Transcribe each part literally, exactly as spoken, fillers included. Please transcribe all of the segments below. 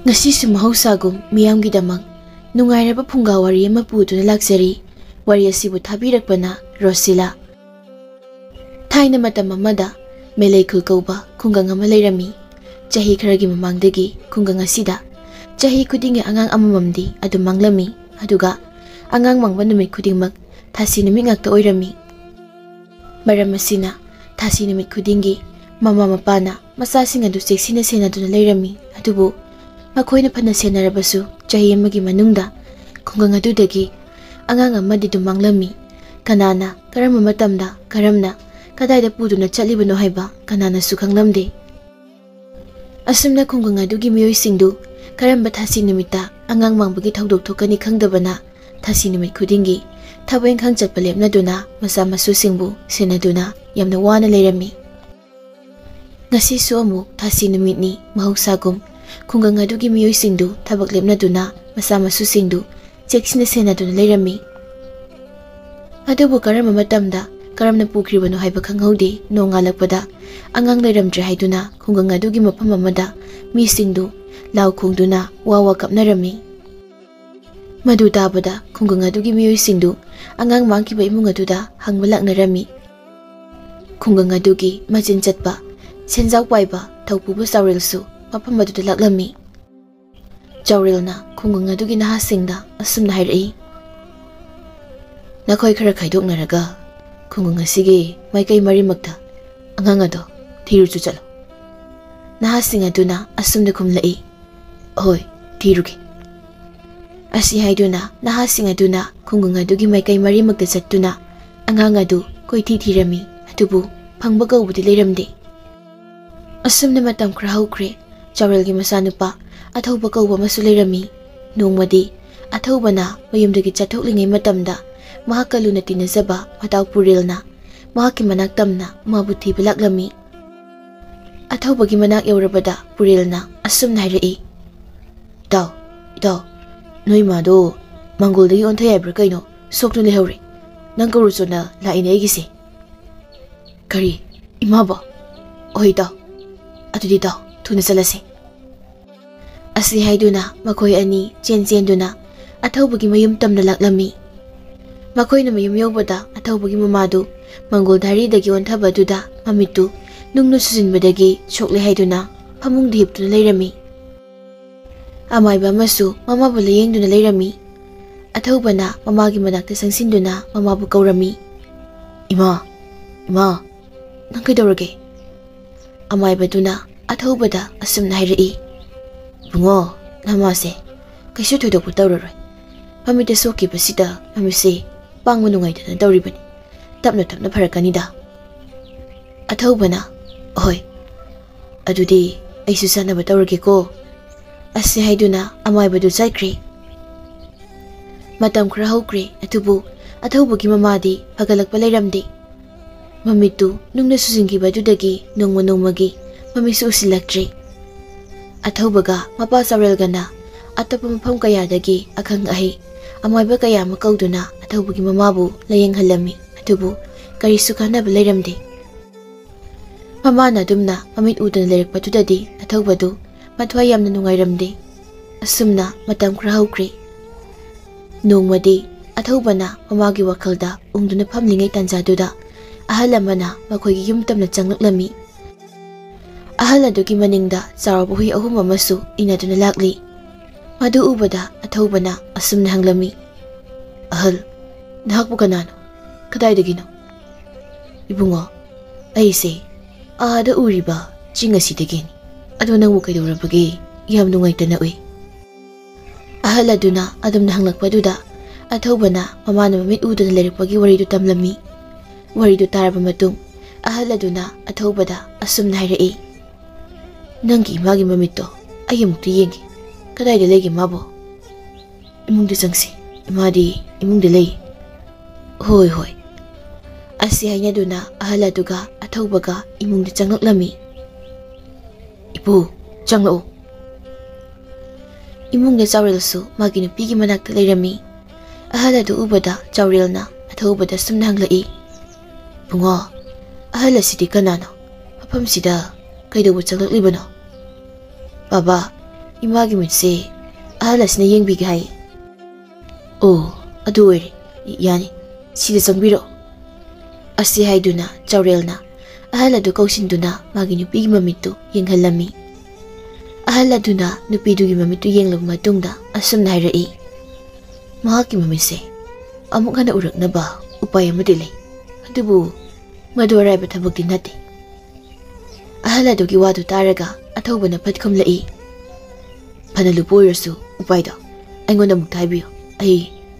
ꯉꯁꯤꯁꯨ ꯃꯍꯧꯁꯥꯒꯨꯝ ꯃꯤꯌꯥꯝꯒꯤꯗꯃꯛ ꯅꯨꯡꯉꯥꯏꯔꯕ ꯐꯨꯡꯒꯥ ꯋꯥꯔꯤ ꯑꯃ ꯄꯨꯗꯨꯅ ꯂꯥꯛꯆꯔꯤ꯫ ꯋꯥꯔꯤ ꯑꯁꯤꯕꯨ ꯊꯥꯕꯤꯔꯛꯄꯅ ꯔꯣꯁꯤꯂꯥ꯫ ꯊꯥꯏꯅ ꯃꯇꯝ ꯑꯃꯗ ꯃꯦꯂꯩꯈꯨꯜ ꯀꯧꯕ ꯈꯨꯡꯒꯪ ꯑꯃ ꯂꯩꯔꯝꯃꯤ꯫ ꯆꯍꯤ ꯈꯔꯒꯤ ꯃꯃꯥꯡꯗꯒꯤ ꯈꯨꯡꯒꯪ ꯑꯁꯤꯗ ꯆꯍꯤ ꯈꯨꯗꯤꯡꯒꯤ ꯑꯉꯥꯡ ꯑꯃꯃꯝꯗꯤ ꯑꯗꯨꯝ ꯃꯥꯡꯂꯝꯃꯤ꯫ ꯑꯗꯨꯒ ꯑꯉꯥꯡ ꯃꯥꯡꯕ ꯅꯨꯃꯤꯠ ꯈꯨꯗꯤꯡꯃꯛ ꯊꯥꯁꯤ ꯅꯨꯃꯤꯠ ꯉꯥꯛꯇ ꯑꯣꯏꯔꯝꯃꯤ꯫ ꯃꯔꯝ ꯑꯁꯤꯅ ꯊꯥꯁꯤ ꯅꯨꯃꯤꯠ ꯈꯨꯗꯤꯡꯒꯤ ꯃꯃꯥ ꯃꯄꯥꯅ ꯃꯆꯥꯁꯤꯡ ꯑꯗꯨ ꯆꯦꯛꯁꯤꯟꯅ ꯁꯦꯟꯅꯗꯨꯅ ꯂꯩꯔꯝꯃꯤ꯫ ꯑꯗꯨꯕꯨ ꯃꯈꯣꯏꯅ ꯐꯅ ꯁꯦꯟꯅꯔꯕꯁꯨ, ꯆꯍꯤ ꯑꯃꯒꯤ ꯃꯅꯨꯡꯗ ꯈꯨꯡꯒꯪ ꯑꯗꯨꯗꯒꯤ ꯑꯉꯥꯡ ꯑꯃꯗꯤ ꯑꯗꯨꯝ ꯃꯥꯡꯂꯝꯃꯤ꯫ ꯀꯅꯥꯅ, ꯀꯔꯝꯕ ꯃꯇꯝꯗ, ꯀꯔꯝꯅ, ꯀꯗꯥꯏꯗ ꯄꯨꯗꯨꯅ ꯆꯠꯂꯤꯕꯅꯣ ꯍꯥꯏꯕ ꯀꯅꯥꯅꯁꯨ ꯈꯪꯂꯝꯗꯦ꯫ ꯑꯁꯨꯝꯅ ꯈꯨꯡꯒꯪ ꯑꯗꯨꯒꯤ ꯃꯤꯑꯣꯏꯁꯤꯡꯗꯨ ꯀꯔꯝꯕ ꯊꯥꯁꯤ ꯅꯨꯃꯤꯠꯇ ꯑꯉꯥꯡ ꯃꯥꯡꯕꯒꯤ ꯊꯧꯗꯣꯛ ꯊꯣꯛꯀꯅꯤ ꯈꯪꯗꯕꯅ, ꯊꯥꯁꯤ ꯅꯨꯃꯤꯠ ꯈꯨꯗꯤꯡꯒꯤ ꯊꯕꯛ ꯏꯪꯈꯥꯡ ꯆꯠꯄ ꯂꯦꯞꯅꯗꯨꯅ ꯃꯆꯥ ꯃꯁꯨꯁꯤꯡꯕꯨ ꯁꯦꯟꯅꯗꯨꯅ ꯌꯥꯝꯅ ꯋꯥꯅ ꯂꯩꯔꯝꯃꯤ꯫ ꯉꯁꯤꯁꯨ ꯑꯃꯨꯛ ꯊꯥꯁꯤ ꯅꯨꯃꯤꯠꯅꯤ꯫ ꯃꯍꯧꯁꯥꯒꯨꯝ ꯈꯨꯡꯒꯪ ꯑꯗꯨꯒꯤ ꯃꯤꯑꯣꯏꯁꯤꯡꯗꯨ ꯊꯕꯛ ꯂꯦꯞꯅꯗꯨꯅ ꯃꯆꯥ ꯃꯁꯨꯁꯤꯡꯗꯨ ꯆꯦꯛꯁꯤꯟꯅ ꯁꯦꯟꯅꯗꯨꯅ ꯂꯩꯔꯝꯃꯤ꯫ ꯑꯗꯨꯕꯨ ꯀꯔꯝꯕ ꯃꯇꯝꯗ ꯀꯔꯝꯅ ꯄꯨꯈ꯭ꯔꯤꯕꯅꯣ ꯍꯥꯏꯕ ꯈꯪꯍꯧꯗꯦ꯫ ꯅꯣꯡꯉꯥꯜꯂꯛꯄꯗ ꯑꯉꯥꯡ ꯂꯩꯔꯝꯗ꯭ꯔꯦ ꯍꯥꯏꯗꯨꯅ ꯈꯨꯡꯒꯪ ꯑꯗꯨꯒꯤ ꯃꯐꯝ ꯑꯃꯗ ꯃꯤꯁꯤꯡꯗꯨ ꯂꯥꯎ ꯈꯣꯡꯗꯨꯅ ꯋꯥ ꯋꯥ ꯀꯞꯅꯔꯝꯃꯤ꯫ ꯃꯗꯨ ꯇꯥꯕꯗ ꯈꯨꯡꯒꯪ ꯑꯗꯨꯒꯤ ꯃꯤꯑꯣꯏꯁꯤꯡꯗꯨ ꯑꯉꯥꯡ ꯃꯥꯡꯈꯤꯕ ꯏꯃꯨꯡ ꯑꯗꯨꯗ ꯍꯪꯕ ꯂꯥꯛꯅꯔꯝꯃꯤ꯫ ꯈꯨꯡꯒꯪ ꯑꯗꯨꯒꯤ ꯃꯆꯤꯟ ꯆꯠꯄ, ꯁꯦꯟꯖꯥꯎ ꯄꯥꯏꯕ ꯊꯧꯄꯨꯕ ꯆꯥꯎꯔꯦꯜꯁꯨ ꯃꯐꯝ ꯑꯗꯨꯗ ꯂꯥꯛꯂꯝꯃꯤ꯫ ꯆꯥꯎꯔꯦꯜꯅ ꯈꯨꯡꯒꯪ ꯑꯗꯨꯒꯤ ꯅꯍꯥꯁꯤꯡꯗ ꯑꯁꯨꯝꯅ ꯍꯥꯏꯔꯛꯏ, "ꯅꯈꯣꯏ ꯈꯔ ꯈꯥꯏꯗꯣꯛꯅꯔꯒ ꯈꯨꯡꯒꯪ ꯑꯁꯤꯒꯤ ꯃꯥꯏꯀꯩ ꯃꯔꯤꯃꯛꯇ ꯑꯉꯥꯡ ꯑꯗꯣ ꯊꯤꯔꯨꯆꯣ ꯆꯠꯂꯣ꯫" ꯅꯍꯥꯁꯤꯡ ꯑꯗꯨꯅ ꯑꯁꯨꯝꯅ ꯈꯨꯝꯂꯛꯏ, "ꯍꯣꯏ, ꯊꯤꯔꯨꯒꯦ꯫" ꯑꯁꯤ ꯍꯥꯏꯗꯨꯅ ꯅꯍꯥꯁꯤꯡ ꯑꯗꯨꯅ ꯈꯨꯡꯒꯪ ꯑꯗꯨꯒꯤ ꯃꯥꯏꯀꯩ ꯃꯔꯤꯃꯛꯇ ꯆꯠꯇꯨꯅ ꯑꯉꯥꯡ ꯑꯗꯨ ꯀꯣꯏꯊꯤ ꯊꯤꯔꯝꯃꯤ꯫ ꯑꯗꯨꯕꯨ ꯐꯪꯕ ꯀꯧꯕꯗꯤ ꯂꯩꯔꯝꯗꯦ꯫ ꯑꯁꯨꯝꯅ ꯃꯇꯝ ꯈꯔ ꯍꯧꯈ꯭ꯔꯦ꯫ ꯆꯥꯎꯔꯦꯜꯒꯤ ꯃꯆꯥꯅꯨꯄꯥ ꯑꯊꯧꯕ ꯀꯧꯕ ꯑꯃꯁꯨ ꯂꯩꯔꯝꯃꯤ꯫ ꯅꯣꯡꯃꯗꯤ ꯑꯊꯧꯕꯅ ꯃꯌꯨꯝꯗꯒꯤ ꯆꯠꯊꯣꯛꯂꯤꯉꯩ ꯃꯇꯝꯗ ꯃꯍꯥꯛꯀ ꯂꯨꯅ ꯇꯤꯟꯅꯖꯕ ꯃꯇꯥꯎ ꯄꯨꯔꯦꯜꯅ ꯃꯍꯥꯛꯀꯤ ꯃꯅꯥꯛ ꯇꯝꯅ ꯃꯥꯕꯨ ꯊꯤꯕ ꯂꯥꯛꯂꯝꯃꯤ꯫ ꯑꯊꯧꯕꯒꯤ ꯃꯅꯥꯛ ꯌꯧꯔꯕꯗ ꯄꯨꯔꯦꯜꯅ ꯑꯁꯨꯝꯅ ꯍꯥꯏꯔꯛꯏ, "ꯏꯇꯥꯎ, ꯏꯇꯥꯎ, ꯅꯣꯏ ꯃꯥꯗꯣ ꯃꯪꯒꯣꯜꯗꯒꯤ ꯑꯣꯟꯊꯩ ꯍꯥꯏꯕ꯭ꯔꯥ ꯀꯩꯅꯣ? ꯁꯣꯛꯇꯨꯅ ꯂꯩꯍꯧꯔꯦ꯫ ꯅꯪ ꯀꯧꯔꯨꯆꯣꯅ ꯂꯥꯛꯏꯅꯦ ꯑꯩꯒꯤꯁꯦ꯫" "ꯀꯔꯤ? ꯏꯃꯥꯕꯣ? ꯍꯣꯏ ꯏꯇꯥꯎ, ꯑꯗꯨꯗꯤ ꯏꯇꯥꯎ ꯊꯨꯅ ꯆꯠꯂꯁꯤ꯫" ꯑꯁꯤ ꯍꯥꯏꯗꯨꯅ ꯃꯈꯣꯏ ꯑꯅꯤ ꯆꯦꯟ ꯆꯦꯟꯗꯨꯅ ꯑꯊꯧꯕꯒꯤ ꯃꯌꯨꯝ ꯇꯝꯅ ꯂꯥꯛꯂꯝꯃꯤ꯫ ꯃꯈꯣꯏꯅ ꯃꯌꯨꯝ ꯌꯧꯕꯗ ꯑꯊꯧꯕꯒꯤ ꯃꯃꯥꯗꯨ ꯃꯪꯒꯣꯜ ꯙꯥꯔꯤꯗꯒꯤ ꯑꯣꯟꯊꯕ ꯑꯗꯨꯗ ꯃꯃꯤꯠꯇꯨ ꯅꯨꯡꯅ ꯁꯨꯖꯤꯟꯕꯗꯒꯤ ꯁꯣꯛꯂꯦ ꯍꯥꯏꯗꯨꯅ ꯐꯃꯨꯡꯗ ꯍꯤꯞꯇꯨꯅ ꯂꯩꯔꯝꯃꯤ꯫ ꯑꯃꯥꯏꯕ ꯑꯃꯁꯨ ꯃꯃꯥꯕꯨ ꯂꯥꯌꯦꯡꯗꯨꯅ ꯂꯩꯔꯝꯃꯤ꯫ ꯑꯊꯧꯕꯅ ꯃꯃꯥꯒꯤ ꯃꯅꯥꯛꯇ ꯆꯪꯁꯤꯟꯗꯨꯅ ꯃꯃꯥꯕꯨ ꯀꯧꯔꯝꯃꯤ꯫ "ꯏꯃꯥ, ꯏꯃꯥ, ꯅꯪ ꯀꯩꯗꯧꯔꯒꯦ?" ꯑꯃꯥꯏꯕꯗꯨꯅ ꯑꯊꯧꯕꯗ ꯑꯁꯨꯝꯅ ꯍꯥꯏꯔꯛꯏ, "ꯏꯕꯨꯡꯉꯣ, ꯅꯃꯥꯁꯦ ꯀꯩꯁꯨ ꯊꯣꯏꯗꯣꯛꯄ ꯇꯧꯔꯔꯣꯏ꯫ ꯃꯃꯤꯠꯇ ꯁꯣꯛꯈꯤꯕꯁꯤꯗ ꯃꯃꯤꯠꯁꯦ ꯄꯥꯡꯕ ꯅꯨꯡꯉꯥꯏꯇꯅ ꯇꯧꯔꯤꯕꯅꯤ꯫ ꯇꯞꯅ ꯇꯞꯅ ꯐꯔꯛꯀꯅꯤꯗ꯫" ꯑꯊꯧꯕꯅ, "ꯍꯣꯏ, ꯑꯗꯨꯗꯤ ꯑꯩꯁꯨ ꯆꯥꯅꯕ ꯇꯧꯔꯒꯦꯀꯣ꯫" ꯑꯁꯤ ꯍꯥꯏꯗꯨꯅ ꯑꯃꯥꯏꯕꯗꯨ ꯆꯠꯈ꯭ꯔꯦ꯫ ꯃꯇꯝ ꯈꯔ ꯍꯧꯈ꯭ꯔꯦ, ꯑꯗꯨꯕꯨ ꯑꯊꯧꯕꯒꯤ ꯃꯃꯥꯗꯤ ꯐꯒꯠꯂꯛꯄ ꯂꯩꯔꯝꯗꯦ꯫ ꯃꯃꯤꯠꯇꯨ ꯅꯨꯡꯅ ꯁꯨꯖꯤꯟꯈꯤꯕ ꯑꯗꯨꯗꯒꯤ ꯅꯣꯡꯃ ꯅꯣꯡꯃꯒꯤ ꯃꯃꯤꯠꯁꯨ ꯎꯁꯤꯜꯂꯛꯇ꯭ꯔꯦ꯫ ꯑꯊꯧꯕꯒ ꯃꯄꯥ ꯆꯥꯎꯔꯦꯜꯒꯅ ꯑꯇꯣꯞꯄ ꯃꯐꯝ ꯀꯌꯥꯗꯒꯤ ꯑꯈꯪ ꯑꯍꯩ ꯑꯃꯥꯏꯕ ꯀꯌꯥ ꯑꯃ ꯀꯧꯗꯨꯅ ꯑꯊꯧꯕꯒꯤ ꯃꯃꯥꯕꯨ ꯂꯥꯌꯦꯡꯍꯜꯂꯝꯃꯤ, ꯑꯗꯨꯕꯨ ꯀꯔꯤꯁꯨ ꯀꯥꯟꯅꯕ ꯂꯩꯔꯝꯗꯦ꯫ ꯃꯃꯥꯅ ꯑꯗꯨꯝꯅ ꯃꯃꯤꯠ ꯎꯗꯅ ꯂꯩꯔꯛꯄꯗꯨꯗꯗꯤ ꯑꯊꯧꯕꯗꯨ ꯃꯊ꯭ꯋꯥꯏ ꯌꯥꯝꯅ ꯅꯨꯡꯉꯥꯏꯔꯝꯗꯦ꯫ ꯑꯁꯨꯝꯅ ꯃꯇꯝ ꯈꯔ ꯍꯧꯈ꯭ꯔꯦ꯫ ꯅꯣꯡꯃꯗꯤ ꯑꯊꯧꯕꯅ ꯃꯃꯥꯒꯤ ꯋꯥꯈꯜꯗ ꯎꯪꯗꯨꯅ ꯐꯝꯂꯤꯉꯩ ꯇꯥꯟꯖꯥꯗꯨꯗ ꯑꯍꯜ ꯑꯃꯅ ꯃꯈꯣꯏꯒꯤ ꯌꯨꯝ ꯇꯝꯅ ꯆꯪꯂꯛꯂꯝꯃꯤ꯫ ꯑꯍꯜ ꯑꯗꯨꯒꯤ ꯃꯅꯤꯡꯗ ꯆꯥꯎꯔꯕ ꯍꯨꯏ ꯑꯍꯨꯝ ꯑꯃꯁꯨ ꯏꯟꯅꯗꯨꯅ ꯂꯥꯛꯂꯤ꯫ ꯃꯗꯨ ꯎꯕꯗ ꯑꯊꯧꯕꯅ ꯑꯁꯨꯝꯅ ꯍꯪꯂꯝꯃꯤ, "ꯑꯍꯜ, ꯅꯍꯥꯛꯄꯨ ꯀꯅꯥꯅꯣ? ꯀꯗꯥꯏꯗꯒꯤꯅꯣ?" "ꯏꯕꯨꯡꯉꯣ, ꯑꯩꯁꯦ ꯑꯥꯗ ꯎꯔꯤꯕ ꯆꯤꯡ ꯑꯁꯤꯗꯒꯤꯅꯤ꯫ ꯑꯗꯣ ꯅꯪꯕꯨ ꯀꯩꯗꯧꯔꯕꯒꯦ? ꯌꯥꯝ ꯅꯨꯡꯉꯥꯏꯇꯅ ꯎꯏ꯫" ꯑꯍꯜ ꯑꯗꯨꯅ ꯑꯗꯨꯝꯅ ꯍꯪꯂꯛꯄꯗꯨꯗ ꯑꯊꯧꯕꯅ ꯃꯃꯥꯅ ꯃꯃꯤꯠ ꯎꯗꯅ ꯂꯩꯔꯛꯄꯒꯤ ꯋꯥꯔꯤꯗꯨ ꯇꯝꯂꯝꯃꯤ꯫ ꯋꯥꯔꯤꯗꯨ ꯇꯥꯔꯕ ꯃꯇꯨꯡ ꯑꯍꯜ ꯑꯗꯨꯅ ꯑꯊꯧꯕꯗ ꯑꯁꯨꯝꯅ ꯍꯥꯏꯔꯛꯏ, "ꯅꯪꯒꯤ ꯏꯃꯥꯒꯤ ꯃꯃꯤꯠꯇꯣ ꯑꯩ ꯑꯃꯨꯛꯇ ꯌꯦꯡꯒꯦ꯫ ꯀꯗꯥꯏꯗ ꯂꯩꯒꯦ ꯃꯥꯕꯣ?" "ꯏꯃꯨꯡꯗ ꯆꯪꯁꯤ, ꯏꯃꯥꯗꯤ ꯏꯃꯨꯡꯗ ꯂꯩ꯫" "ꯍꯣꯏ, ꯍꯣꯏ꯫" ꯑꯁꯤ ꯍꯥꯏꯅꯗꯨꯅ ꯑꯍꯜ ꯑꯗꯨꯒ ꯑꯊꯧꯕꯒ ꯏꯃꯨꯡꯗ ꯆꯪꯂꯛꯂꯝꯃꯤ꯫ "ꯏꯄꯨ, ꯆꯪꯂꯛꯎ꯫" ꯏꯃꯨꯡꯗ ꯆꯥꯎꯔꯦꯜꯁꯨ ꯃꯥꯒꯤ ꯅꯨꯄꯤꯒꯤ ꯃꯅꯥꯛꯇ ꯂꯩꯔꯝꯃꯤ꯫ ꯑꯍꯜ ꯑꯗꯨ ꯎꯕꯗ ꯆꯥꯎꯔꯦꯜꯅ ꯑꯊꯧꯕꯗ ꯁꯨꯝꯅ ꯍꯪꯂꯛꯏ, "ꯏꯕꯨꯡꯉꯣ, ꯑꯍꯜ ꯑꯁꯤꯗꯤ ꯀꯅꯥꯅꯣ? ꯃꯐꯝꯁꯤꯗ ꯀꯩꯗꯧꯕ ꯆꯪꯂꯛꯂꯤꯕꯅꯣ?" "ꯕꯥꯕꯥ, "ꯏꯃꯥꯒꯤ ꯃꯤꯠꯁꯦ ꯑꯍꯜ ꯑꯁꯤꯅ ꯌꯦꯡꯕꯤꯒꯦ ꯍꯥꯏ꯫" "ꯑꯣ, ꯑꯗꯨ ꯑꯣꯏꯔꯦ, ꯌꯥꯅꯤ, ꯁꯤꯗ ꯆꯪꯕꯤꯔꯛꯑꯣ꯫" ꯑꯁꯤ ꯍꯥꯏꯗꯨꯅ ꯆꯥꯎꯔꯦꯜꯅ ꯑꯍꯜ ꯑꯗꯨ ꯀꯧꯁꯤꯟꯗꯨꯅ ꯃꯥꯒꯤ ꯅꯨꯄꯤꯒꯤ ꯃꯃꯤꯠꯇꯨ ꯌꯦꯡꯍꯜꯂꯝꯃꯤ꯫ ꯑꯍꯜ ꯑꯗꯨꯅ ꯅꯨꯄꯤꯗꯨꯒꯤ ꯃꯃꯤꯠꯇꯨ ꯌꯦꯡꯂꯕ ꯃꯇꯨꯡꯗ ꯑꯁꯨꯝꯅ ꯍꯥꯏꯔꯛꯏ, "ꯃꯍꯥꯛꯀꯤ ꯃꯃꯤꯠꯁꯦ ꯑꯃꯨꯛ ꯍꯟꯅ ꯎꯔꯛꯅꯕ ꯎꯄꯥꯏ ꯑꯃꯗꯤ ꯂꯩ, ꯑꯗꯨꯕꯨ ꯃꯗꯨ ꯑꯔꯥꯏꯕ ꯊꯕꯛꯇꯤ ꯅꯠꯇꯦ꯫" ꯑꯍꯜ ꯑꯗꯨꯒꯤ ꯋꯥꯗꯨ ꯇꯥꯔꯒ ꯑꯊꯧꯕꯅ ꯐꯠ ꯈꯨꯝꯂꯛꯏ, "ꯐꯅ ꯂꯨꯕ ꯑꯣꯏꯔꯁꯨ ꯎꯄꯥꯏꯗꯣ ꯑꯩꯉꯣꯟꯗ ꯑꯃꯨꯛꯇ ꯍꯥꯏꯕꯤꯌꯨ, ꯑꯩ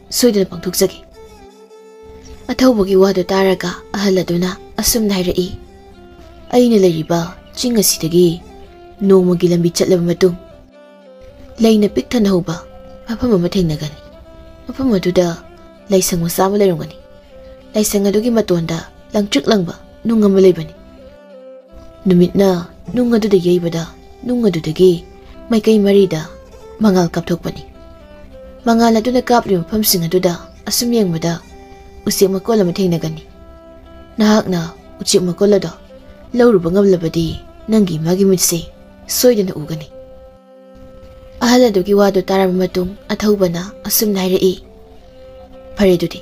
ꯁꯣꯏꯗꯅ ꯄꯥꯡꯊꯣꯛꯆꯒꯦ꯫" ꯑꯊꯧꯕꯒꯤ ꯋꯥꯗꯨ ꯇꯥꯔꯒ ꯑꯍꯜ ꯑꯗꯨꯅ ꯑꯁꯨꯝꯅ ꯍꯥꯏꯔꯛꯏ, "ꯑꯩꯅ ꯂꯩꯔꯤꯕ ꯆꯤꯡ ꯑꯁꯤꯗꯒꯤ ꯅꯣꯡꯃꯒꯤ ꯂꯝꯕꯤ ꯆꯠꯂꯕ ꯃꯇꯨꯡ, ꯂꯩꯅ ꯄꯤꯛ ꯊꯟꯅ ꯍꯧꯕ ꯃꯐꯝ ꯑꯃ ꯊꯦꯡꯅꯒꯅꯤ꯫ ꯃꯐꯝ ꯑꯗꯨꯗ ꯂꯥꯏꯁꯪ ꯃꯆꯥ ꯑꯃ ꯂꯩꯔꯝꯒꯅꯤ꯫ ꯂꯥꯏꯁꯪ ꯑꯗꯨꯒꯤ ꯃꯇꯣꯟꯗ ꯂꯪꯇ꯭ꯔꯤꯛ ꯂꯪꯕ ꯅꯨꯡ ꯑꯃ ꯂꯩꯕꯅꯤ꯫ ꯅꯨꯃꯤꯠꯅ ꯅꯨꯡ ꯑꯗꯨꯗ ꯌꯩꯕꯗ ꯅꯨꯡ ꯑꯗꯨꯗꯒꯤ ꯃꯥꯏꯀꯩ ꯃꯔꯤꯗ ꯃꯉꯥꯜ ꯀꯥꯞꯊꯣꯛꯄꯅꯤ꯫ ꯃꯉꯥꯜ ꯑꯗꯨꯅ ꯀꯥꯞꯂꯤꯕ ꯃꯐꯝꯁꯤꯡ ꯑꯗꯨꯗ ꯑꯁꯨꯝ ꯌꯦꯡꯕꯗ ꯎꯆꯦꯛ ꯃꯀꯣꯜ ꯑꯃ ꯊꯦꯡꯅꯒꯅꯤ꯫ ꯅꯍꯥꯛꯅ ꯎꯆꯦꯛ ꯃꯀꯣꯜ ꯑꯗꯣ ꯂꯧꯔꯨꯕ ꯉꯝꯂꯕꯗꯤ ꯅꯪꯒꯤ ꯏꯃꯥꯒꯤ ꯃꯤꯠꯁꯦ ꯁꯣꯏꯗꯅ ꯎꯒꯅꯤ꯫" ꯑꯍꯜ ꯑꯗꯨꯒꯤ ꯋꯥꯗꯨ ꯇꯥꯔꯕ ꯃꯇꯨꯡ ꯑꯊꯧꯕꯅ ꯑꯁꯨꯝꯅ ꯍꯥꯏꯔꯛꯏ, "ꯐꯔꯦ, ꯑꯗꯨꯗꯤ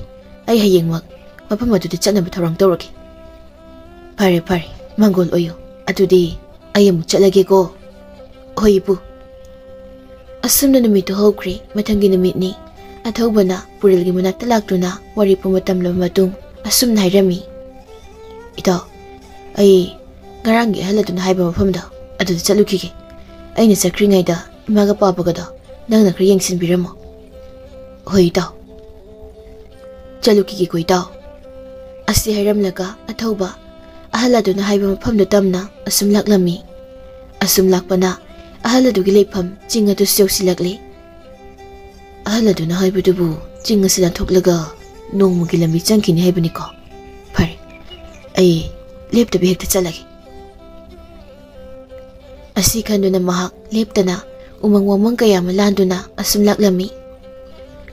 ꯑꯩ ꯍꯌꯦꯡꯃꯛ ꯃꯐꯝ ꯑꯗꯨꯗ ꯆꯠꯅꯕ ꯊꯧꯔꯥꯡ ꯇꯧꯔꯒꯦ꯫" "ꯐꯔꯦ, ꯐꯔꯦ, ꯃꯪꯒꯣꯜ ꯑꯣꯏꯌꯨ꯫ ꯑꯗꯨꯗꯤ ꯑꯩ ꯑꯃꯨꯛ ꯆꯠꯂꯒꯦꯀꯣ꯫" "ꯍꯣꯏ, ꯏꯄꯨ꯫" ꯑꯁꯨꯝꯅ ꯅꯨꯃꯤꯠꯇꯨ ꯍꯧꯈ꯭ꯔꯦ꯫ ꯃꯊꯪꯒꯤ ꯅꯨꯃꯤꯠꯅꯤ꯫ ꯑꯊꯧꯕꯅ ꯄꯨꯔꯦꯜꯒꯤ ꯃꯅꯥꯛꯇ ꯂꯥꯛꯇꯨꯅ ꯋꯥꯔꯤ ꯄꯨꯝꯕ ꯇꯝꯂꯕ ꯃꯇꯨꯡ ꯑꯁꯨꯝꯅ ꯍꯥꯏꯔꯝꯃꯤ, "ꯏꯇꯥꯎ, ꯑꯩ ꯉꯔꯥꯡꯒꯤ ꯑꯍꯜ ꯑꯗꯨꯅ ꯍꯥꯏꯕ ꯃꯐꯝꯗꯣ ꯑꯗꯨꯗ ꯆꯠꯂꯨꯈꯤꯒꯦ꯫ ꯑꯩꯅ ꯆꯠꯈ꯭ꯔꯤꯉꯩꯗ ꯏꯃꯥꯒ ꯄꯥꯕꯒꯗꯣ ꯅꯪꯅ ꯈꯔ ꯌꯦꯡꯁꯤꯟꯕꯤꯔꯝꯃꯣ꯫" "ꯍꯣꯏ, ꯏꯇꯥꯎ꯫" "ꯆꯠꯂꯨꯈꯤꯒꯦꯀꯣ, ꯏꯇꯥꯎ꯫" ꯑꯁꯤ ꯍꯥꯏꯔꯝꯂꯒ ꯑꯊꯧꯕ ꯑꯍꯜ ꯑꯗꯨꯅ ꯍꯥꯏꯕ ꯃꯐꯝꯗꯨ ꯇꯝꯅ ꯑꯁꯨꯝ ꯂꯥꯛꯂꯝꯃꯤ꯫ ꯑꯁꯨꯝ ꯂꯥꯛꯄꯅ ꯑꯍꯜ ꯑꯗꯨꯒꯤ ꯂꯩꯐꯝ ꯆꯤꯡ ꯑꯗꯨꯁꯨ ꯌꯧꯁꯤꯜꯂꯛꯂꯤ꯫ "ꯑꯍꯜ ꯑꯗꯨꯅ ꯍꯥꯏꯕꯗꯨꯕꯨ ꯆꯤꯡ ꯑꯁꯤ ꯂꯥꯟꯊꯣꯛꯂꯒ ꯅꯣꯡꯃꯒꯤ ꯂꯝꯕꯤ ꯆꯪꯈꯤꯅꯤ ꯍꯥꯏꯕꯅꯤꯀꯣ? ꯐꯔꯦ, ꯑꯩ ꯂꯦꯞꯇꯕꯤ ꯍꯦꯛꯇ ꯆꯠꯂꯒꯦ꯫" ꯑꯁꯤ ꯈꯟꯗꯨꯅ ꯃꯍꯥꯛ ꯂꯦꯞꯇꯅ ꯎꯃꯪ ꯋꯥꯃꯪ ꯀꯌꯥ ꯑꯃ ꯂꯥꯟꯗꯨꯅ ꯑꯁꯨꯝ ꯂꯥꯛꯂꯝꯃꯤ꯫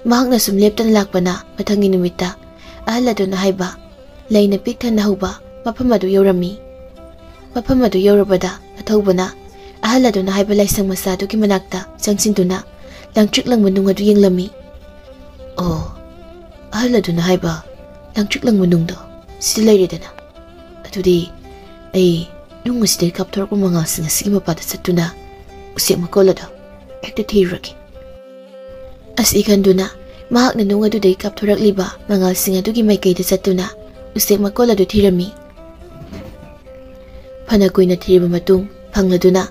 ꯃꯍꯥꯛꯅ ꯁꯨꯝ ꯂꯦꯞꯇꯅ ꯂꯥꯛꯄꯅ ꯃꯊꯪꯒꯤ ꯅꯨꯃꯤꯠꯇ ꯑꯍꯜ ꯑꯗꯨꯅ ꯍꯥꯏꯕ ꯂꯩꯅ ꯄꯤꯛ ꯊꯟꯅ ꯍꯧꯕ ꯃꯐꯝ ꯑꯗꯨ ꯌꯧꯔꯝꯃꯤ꯫ ꯃꯐꯝ ꯑꯗꯨ ꯌꯧꯔꯕꯗ ꯑꯊꯧꯕꯅ ꯑꯍꯜ ꯑꯗꯨꯅ ꯍꯥꯏꯕ ꯂꯥꯏꯁꯪ ꯃꯆꯥꯗꯨꯒꯤ ꯃꯅꯥꯛꯇ ꯆꯪꯁꯤꯟꯗꯨꯅ ꯂꯪꯇ꯭ꯔꯤꯛ ꯂꯪꯕ ꯅꯨꯡ ꯑꯗꯨ ꯌꯦꯡꯂꯝꯃꯤ꯫ "ꯑꯣ, ꯑꯍꯜ ꯑꯗꯨꯅ ꯍꯥꯏꯕ ꯂꯪꯇ꯭ꯔꯤꯛ ꯂꯪꯕ ꯅꯨꯡꯗꯣ ꯁꯤꯗ ꯂꯩꯔꯦꯗꯅ꯫ ꯑꯗꯨꯗꯤ ꯑꯩ ꯅꯨꯡ ꯑꯁꯤꯗꯒꯤ ꯀꯥꯞꯊꯣꯔꯛꯄ ꯃꯉꯥꯜꯁꯤꯡ ꯑꯁꯤꯒꯤ ꯃꯄꯥꯗ ꯆꯠꯇꯨꯅ ꯎꯆꯦꯛ ꯃꯀꯣꯜ ꯑꯗꯣ ꯍꯦꯛꯇ ꯊꯤꯔꯨꯔꯒꯦ꯫" ꯑꯁꯤ ꯈꯟꯗꯨꯅ ꯃꯍꯥꯛꯅ ꯅꯨꯡ ꯑꯗꯨꯗꯒꯤ ꯀꯥꯞꯊꯣꯔꯛꯂꯤꯕ ꯃꯉꯥꯜꯁꯤꯡ ꯑꯗꯨꯒꯤ ꯃꯥꯏꯀꯩꯗ ꯆꯠꯇꯨꯅ ꯎꯆꯦꯛ ꯃꯀꯣꯜ ꯑꯗꯨ ꯊꯤꯔꯝꯃꯤ꯫ ꯐꯅ ꯀꯨꯏꯅ ꯊꯤꯔꯕ ꯃꯇꯨꯡ ꯐꯪꯂꯗꯨꯅ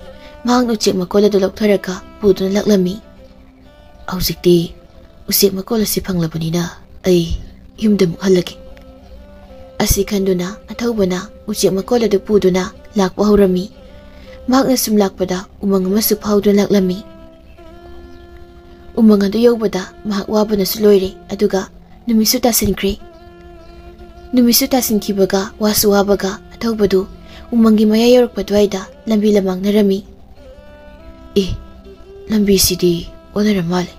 ꯃꯍꯥꯛꯅ ꯎꯆꯦꯛ ꯃꯀꯣꯜ ꯑꯗꯨ ꯂꯧꯊꯔꯒ ꯄꯨꯗꯨꯅ ꯂꯥꯛꯂꯝꯃꯤ꯫ "ꯍꯧꯖꯤꯛꯇꯤ ꯎꯆꯦꯛ ꯃꯀꯣꯜ ꯑꯁꯤ ꯐꯪꯂꯕꯅꯤꯅ ꯑꯩ ꯌꯨꯝꯗ ꯑꯃꯨꯛ ꯍꯜꯂꯒꯦ꯫" ꯑꯁꯤ ꯈꯟꯗꯨꯅ ꯑꯊꯧꯕꯅ ꯎꯆꯦꯛ ꯃꯀꯣꯜ ꯑꯗꯨ ꯄꯨꯗꯨꯅ ꯂꯥꯛꯄ ꯍꯧꯔꯝꯃꯤ꯫ ꯃꯍꯥꯛꯅ ꯁꯨꯝ ꯂꯥꯛꯄꯗ ꯎꯃꯪ ꯑꯃꯁꯨ ꯐꯥꯎꯗꯨꯅ ꯂꯥꯛꯂꯝꯃꯤ꯫ ꯎꯃꯪ ꯑꯗꯨ ꯌꯧꯕꯗ ꯃꯍꯥꯛ ꯋꯥꯕꯅꯁꯨ ꯂꯣꯏꯔꯦ, ꯑꯗꯨꯒ ꯅꯨꯃꯤꯠꯁꯨ ꯇꯥꯁꯤꯟꯈ꯭ꯔꯦ꯫ ꯅꯨꯃꯤꯠꯁꯨ ꯇꯥꯁꯤꯟꯈꯤꯕꯒ ꯋꯥꯁꯨ ꯋꯥꯕꯒ ꯑꯊꯧꯕꯗꯨ ꯎꯃꯪꯒꯤ ꯃꯌꯥꯏ ꯌꯧꯔꯛꯄ ꯑꯗꯨꯋꯥꯏꯗ ꯂꯝꯕꯤ ꯂꯃꯥꯡꯅꯔꯝꯃꯤ꯫ "ꯑꯦ, ꯂꯝꯕꯤꯁꯤꯗꯤ ꯑꯣꯟꯅꯔ ꯃꯥꯜꯂꯦ꯫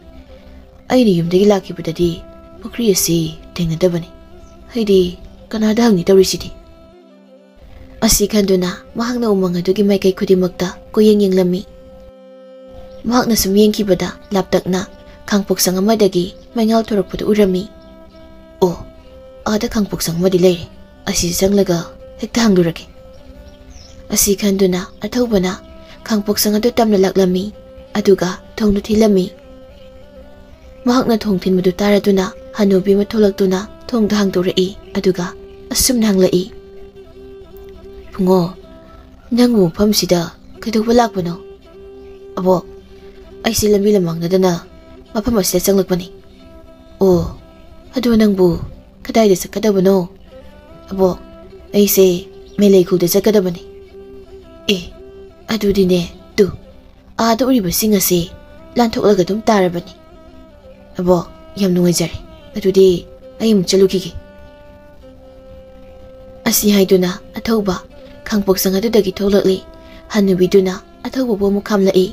ꯑꯩꯅ ꯌꯨꯝꯗꯒꯤ ꯂꯥꯛꯈꯤꯕꯗꯗꯤ ꯄꯨꯈ꯭ꯔꯤ ꯑꯁꯤ ꯊꯦꯡꯅꯗꯕꯅꯤ꯫ ꯑꯩꯗꯤ ꯀꯅꯥꯗ ꯍꯪꯅꯤ ꯇꯧꯔꯤꯁꯤꯗꯤ?" ꯑꯁꯤ ꯈꯟꯗꯨꯅ ꯃꯍꯥꯛꯅ ꯎꯃꯪ ꯑꯗꯨꯒꯤ ꯃꯥꯏꯀꯩ ꯈꯨꯗꯤꯡꯃꯛꯇ ꯀꯣꯏꯌꯦꯡ ꯌꯦꯡꯂꯝꯃꯤ꯫ ꯃꯍꯥꯛꯅ ꯁꯨꯝ ꯌꯦꯡꯈꯤꯕꯗ ꯂꯥꯞꯇꯛꯅ ꯈꯥꯡꯄꯣꯛꯁꯪ ꯑꯃꯗꯒꯤ ꯃꯩꯉꯥꯜ ꯊꯣꯔꯛꯄꯗꯨ ꯎꯔꯝꯃꯤ꯫ "ꯑꯣ, ꯑꯥꯗ ꯈꯥꯡꯄꯣꯛꯁꯪ ꯑꯃꯗꯤ ꯂꯩꯔꯦ꯫ ꯑꯁꯤꯗ ꯆꯪꯂꯒ ꯍꯦꯛꯇ ꯍꯥꯡꯂꯨꯔꯒꯦ꯫" ꯑꯁꯤ ꯈꯟꯗꯨꯅ ꯑꯊꯧꯕꯅ ꯈꯥꯡꯄꯣꯛꯁꯪ ꯑꯗꯨ ꯇꯝꯅ ꯂꯥꯛꯂꯝꯃꯤ, ꯑꯗꯨꯒ ꯊꯣꯡꯗꯨ ꯊꯤꯜꯂꯝꯃꯤ꯫ ꯃꯍꯥꯛꯅ ꯊꯣꯡ ꯊꯤꯟꯕꯗꯨ ꯇꯥꯔꯗꯨꯅ ꯍꯅꯨꯕꯤ ꯑꯃ ꯊꯣꯛꯂꯛꯇꯨꯅ ꯊꯣꯡꯗꯨ ꯍꯥꯡꯗꯣꯔꯛꯏ, ꯑꯗꯨꯒ ꯑꯁꯨꯝꯅ ꯍꯪꯂꯛꯏ, "ꯏꯕꯨꯡꯉꯣ, ꯅꯪꯕꯨ ꯃꯐꯝꯁꯤꯗ ꯀꯩꯗꯧꯕ ꯂꯥꯛꯄꯅꯣ?" "ꯑꯕꯣꯛ, ꯑꯩꯁꯦ ꯂꯝꯕꯤ ꯂꯃꯥꯡꯅꯗꯅ ꯃꯐꯝ ꯑꯁꯤꯗ ꯆꯪꯂꯛꯄꯅꯤ꯫" "ꯑꯣ, ꯑꯗꯨ ꯅꯪꯕꯨ ꯀꯗꯥꯏꯗ ꯆꯠꯀꯗꯕꯅꯣ?" "ꯑꯕꯣꯛ, ꯑꯩꯁꯦ ꯃꯦꯂꯩꯈꯨꯜꯗ ꯆꯠꯀꯗꯕꯅꯤ꯫" "ꯑꯦ, ꯑꯗꯨꯗꯤꯅꯦ, ꯇꯨ, ꯑꯥꯗ ꯎꯔꯤꯕꯁꯤꯡ ꯑꯁꯤ ꯂꯥꯟꯊꯣꯛꯂꯒ ꯑꯗꯨꯝ ꯇꯥꯔꯕꯅꯤ꯫" "ꯑꯕꯣꯛ, ꯌꯥꯝ ꯅꯨꯡꯉꯥꯏꯖꯔꯦ꯫ ꯑꯗꯨꯗꯤ ꯑꯩ ꯑꯃꯨꯛ ꯆꯠꯂꯨꯈꯤꯒꯦ꯫" ꯑꯁꯤ ꯍꯥꯏꯗꯨꯅ ꯑꯊꯧꯕ ꯈꯥꯡꯄꯣꯛꯁꯪ ꯑꯗꯨꯗꯒꯤ ꯊꯣꯛꯂꯛꯂꯤ꯫ ꯍꯟꯅꯨꯕꯤꯗꯨꯅ ꯑꯊꯧꯕꯕꯨ ꯑꯃꯨꯛ ꯈꯥꯝꯂꯛꯏ꯫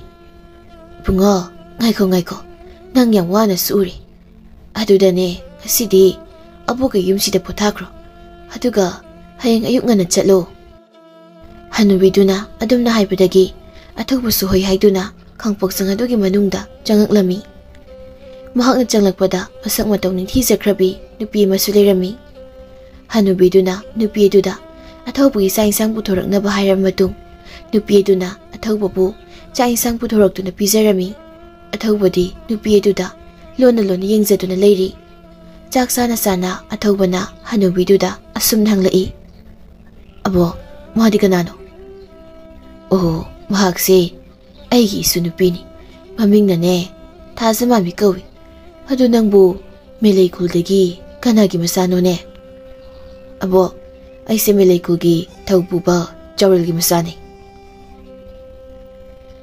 "ꯏꯕꯨꯡꯉꯣ, ꯉꯥꯏꯈꯣ, ꯉꯥꯏꯈꯣ꯫ ꯅꯪ ꯌꯥꯝ ꯋꯥꯅ ꯁꯨꯔꯦ꯫ ꯑꯗꯨꯗꯅꯦ, ꯉꯁꯤꯗꯤ ꯑꯕꯣꯛꯀꯤ ꯌꯨꯝꯁꯤꯗ ꯄꯣꯊꯥꯈ꯭ꯔꯣ꯫ ꯑꯗꯨꯒ ꯍꯌꯦꯡ ꯑꯌꯨꯛ ꯉꯟꯅ ꯆꯠꯂꯣ꯫" ꯍꯅꯨꯕꯤꯗꯨꯅ ꯑꯗꯨꯝꯅ ꯍꯥꯏꯕꯗꯒꯤ ꯑꯊꯧꯕꯁꯨ ꯍꯣꯏ ꯍꯥꯏꯗꯨꯅ ꯈꯥꯡꯄꯣꯛꯁꯪ ꯑꯗꯨꯒꯤ ꯃꯅꯨꯡꯗ ꯆꯪꯉꯛꯂꯝꯃꯤ꯫ ꯃꯍꯥꯛꯅ ꯆꯪꯂꯛꯄꯗ ꯃꯁꯛ ꯃꯇꯧ ꯅꯤꯡꯊꯤꯖꯈ꯭ꯔꯕꯤ ꯅꯨꯄꯤ ꯑꯃꯁꯨ ꯂꯩꯔꯝꯃꯤ꯫ ꯍꯅꯨꯕꯤꯗꯨꯅ ꯅꯨꯄꯤ ꯑꯗꯨꯗ ꯑꯊꯧꯕꯒꯤ ꯆꯥꯛ ꯏꯟꯁꯥꯡ ꯄꯨꯊꯣꯔꯛꯅꯕ ꯍꯥꯏꯔꯕ ꯃꯇꯨꯡ, ꯅꯨꯄꯤ ꯑꯗꯨꯅ ꯑꯊꯧꯕꯕꯨ ꯆꯥꯛ ꯏꯟꯁꯥꯡ ꯄꯨꯊꯣꯔꯛꯇꯨꯅ ꯄꯤꯖꯔꯝꯃꯤ꯫ ꯑꯊꯧꯕꯗꯤ ꯅꯨꯄꯤ ꯑꯗꯨꯗ ꯂꯣꯟꯅ ꯂꯣꯟꯅ ꯌꯦꯡꯖꯗꯨꯅ ꯂꯩꯔꯤ꯫ ꯆꯥꯛ ꯆꯥꯅ ꯆꯥꯅ ꯑꯊꯧꯕꯅ ꯍꯅꯨꯕꯤꯗꯨꯗ ꯑꯁꯨꯝꯅ ꯍꯪꯂꯛꯏ, "ꯑꯕꯣ, ꯃꯥꯗꯤ ꯀꯅꯥꯅꯣ?" "ꯑꯣ, ꯃꯍꯥꯛꯁꯦ ꯑꯩꯒꯤ ꯏꯁꯨ ꯅꯨꯄꯤꯅꯤ꯫ ꯃꯃꯤꯡꯅꯅꯦ ꯊꯥꯖꯃꯥꯟꯕꯤ ꯀꯧꯏ꯫ ꯑꯗꯨ ꯅꯪꯕꯨ ꯃꯦꯂꯩꯀꯨꯜꯗꯒꯤ ꯀꯅꯥꯒꯤ ꯃꯆꯥꯅꯣꯅꯦ?" "ꯑꯕꯣ, ꯑꯩꯁꯦ ꯃꯦꯂꯩꯀꯨꯜꯒꯤ ꯊꯧꯄꯨꯕ ꯆꯥꯎꯔꯦꯜꯒꯤ ꯃꯆꯥꯅꯤ꯫"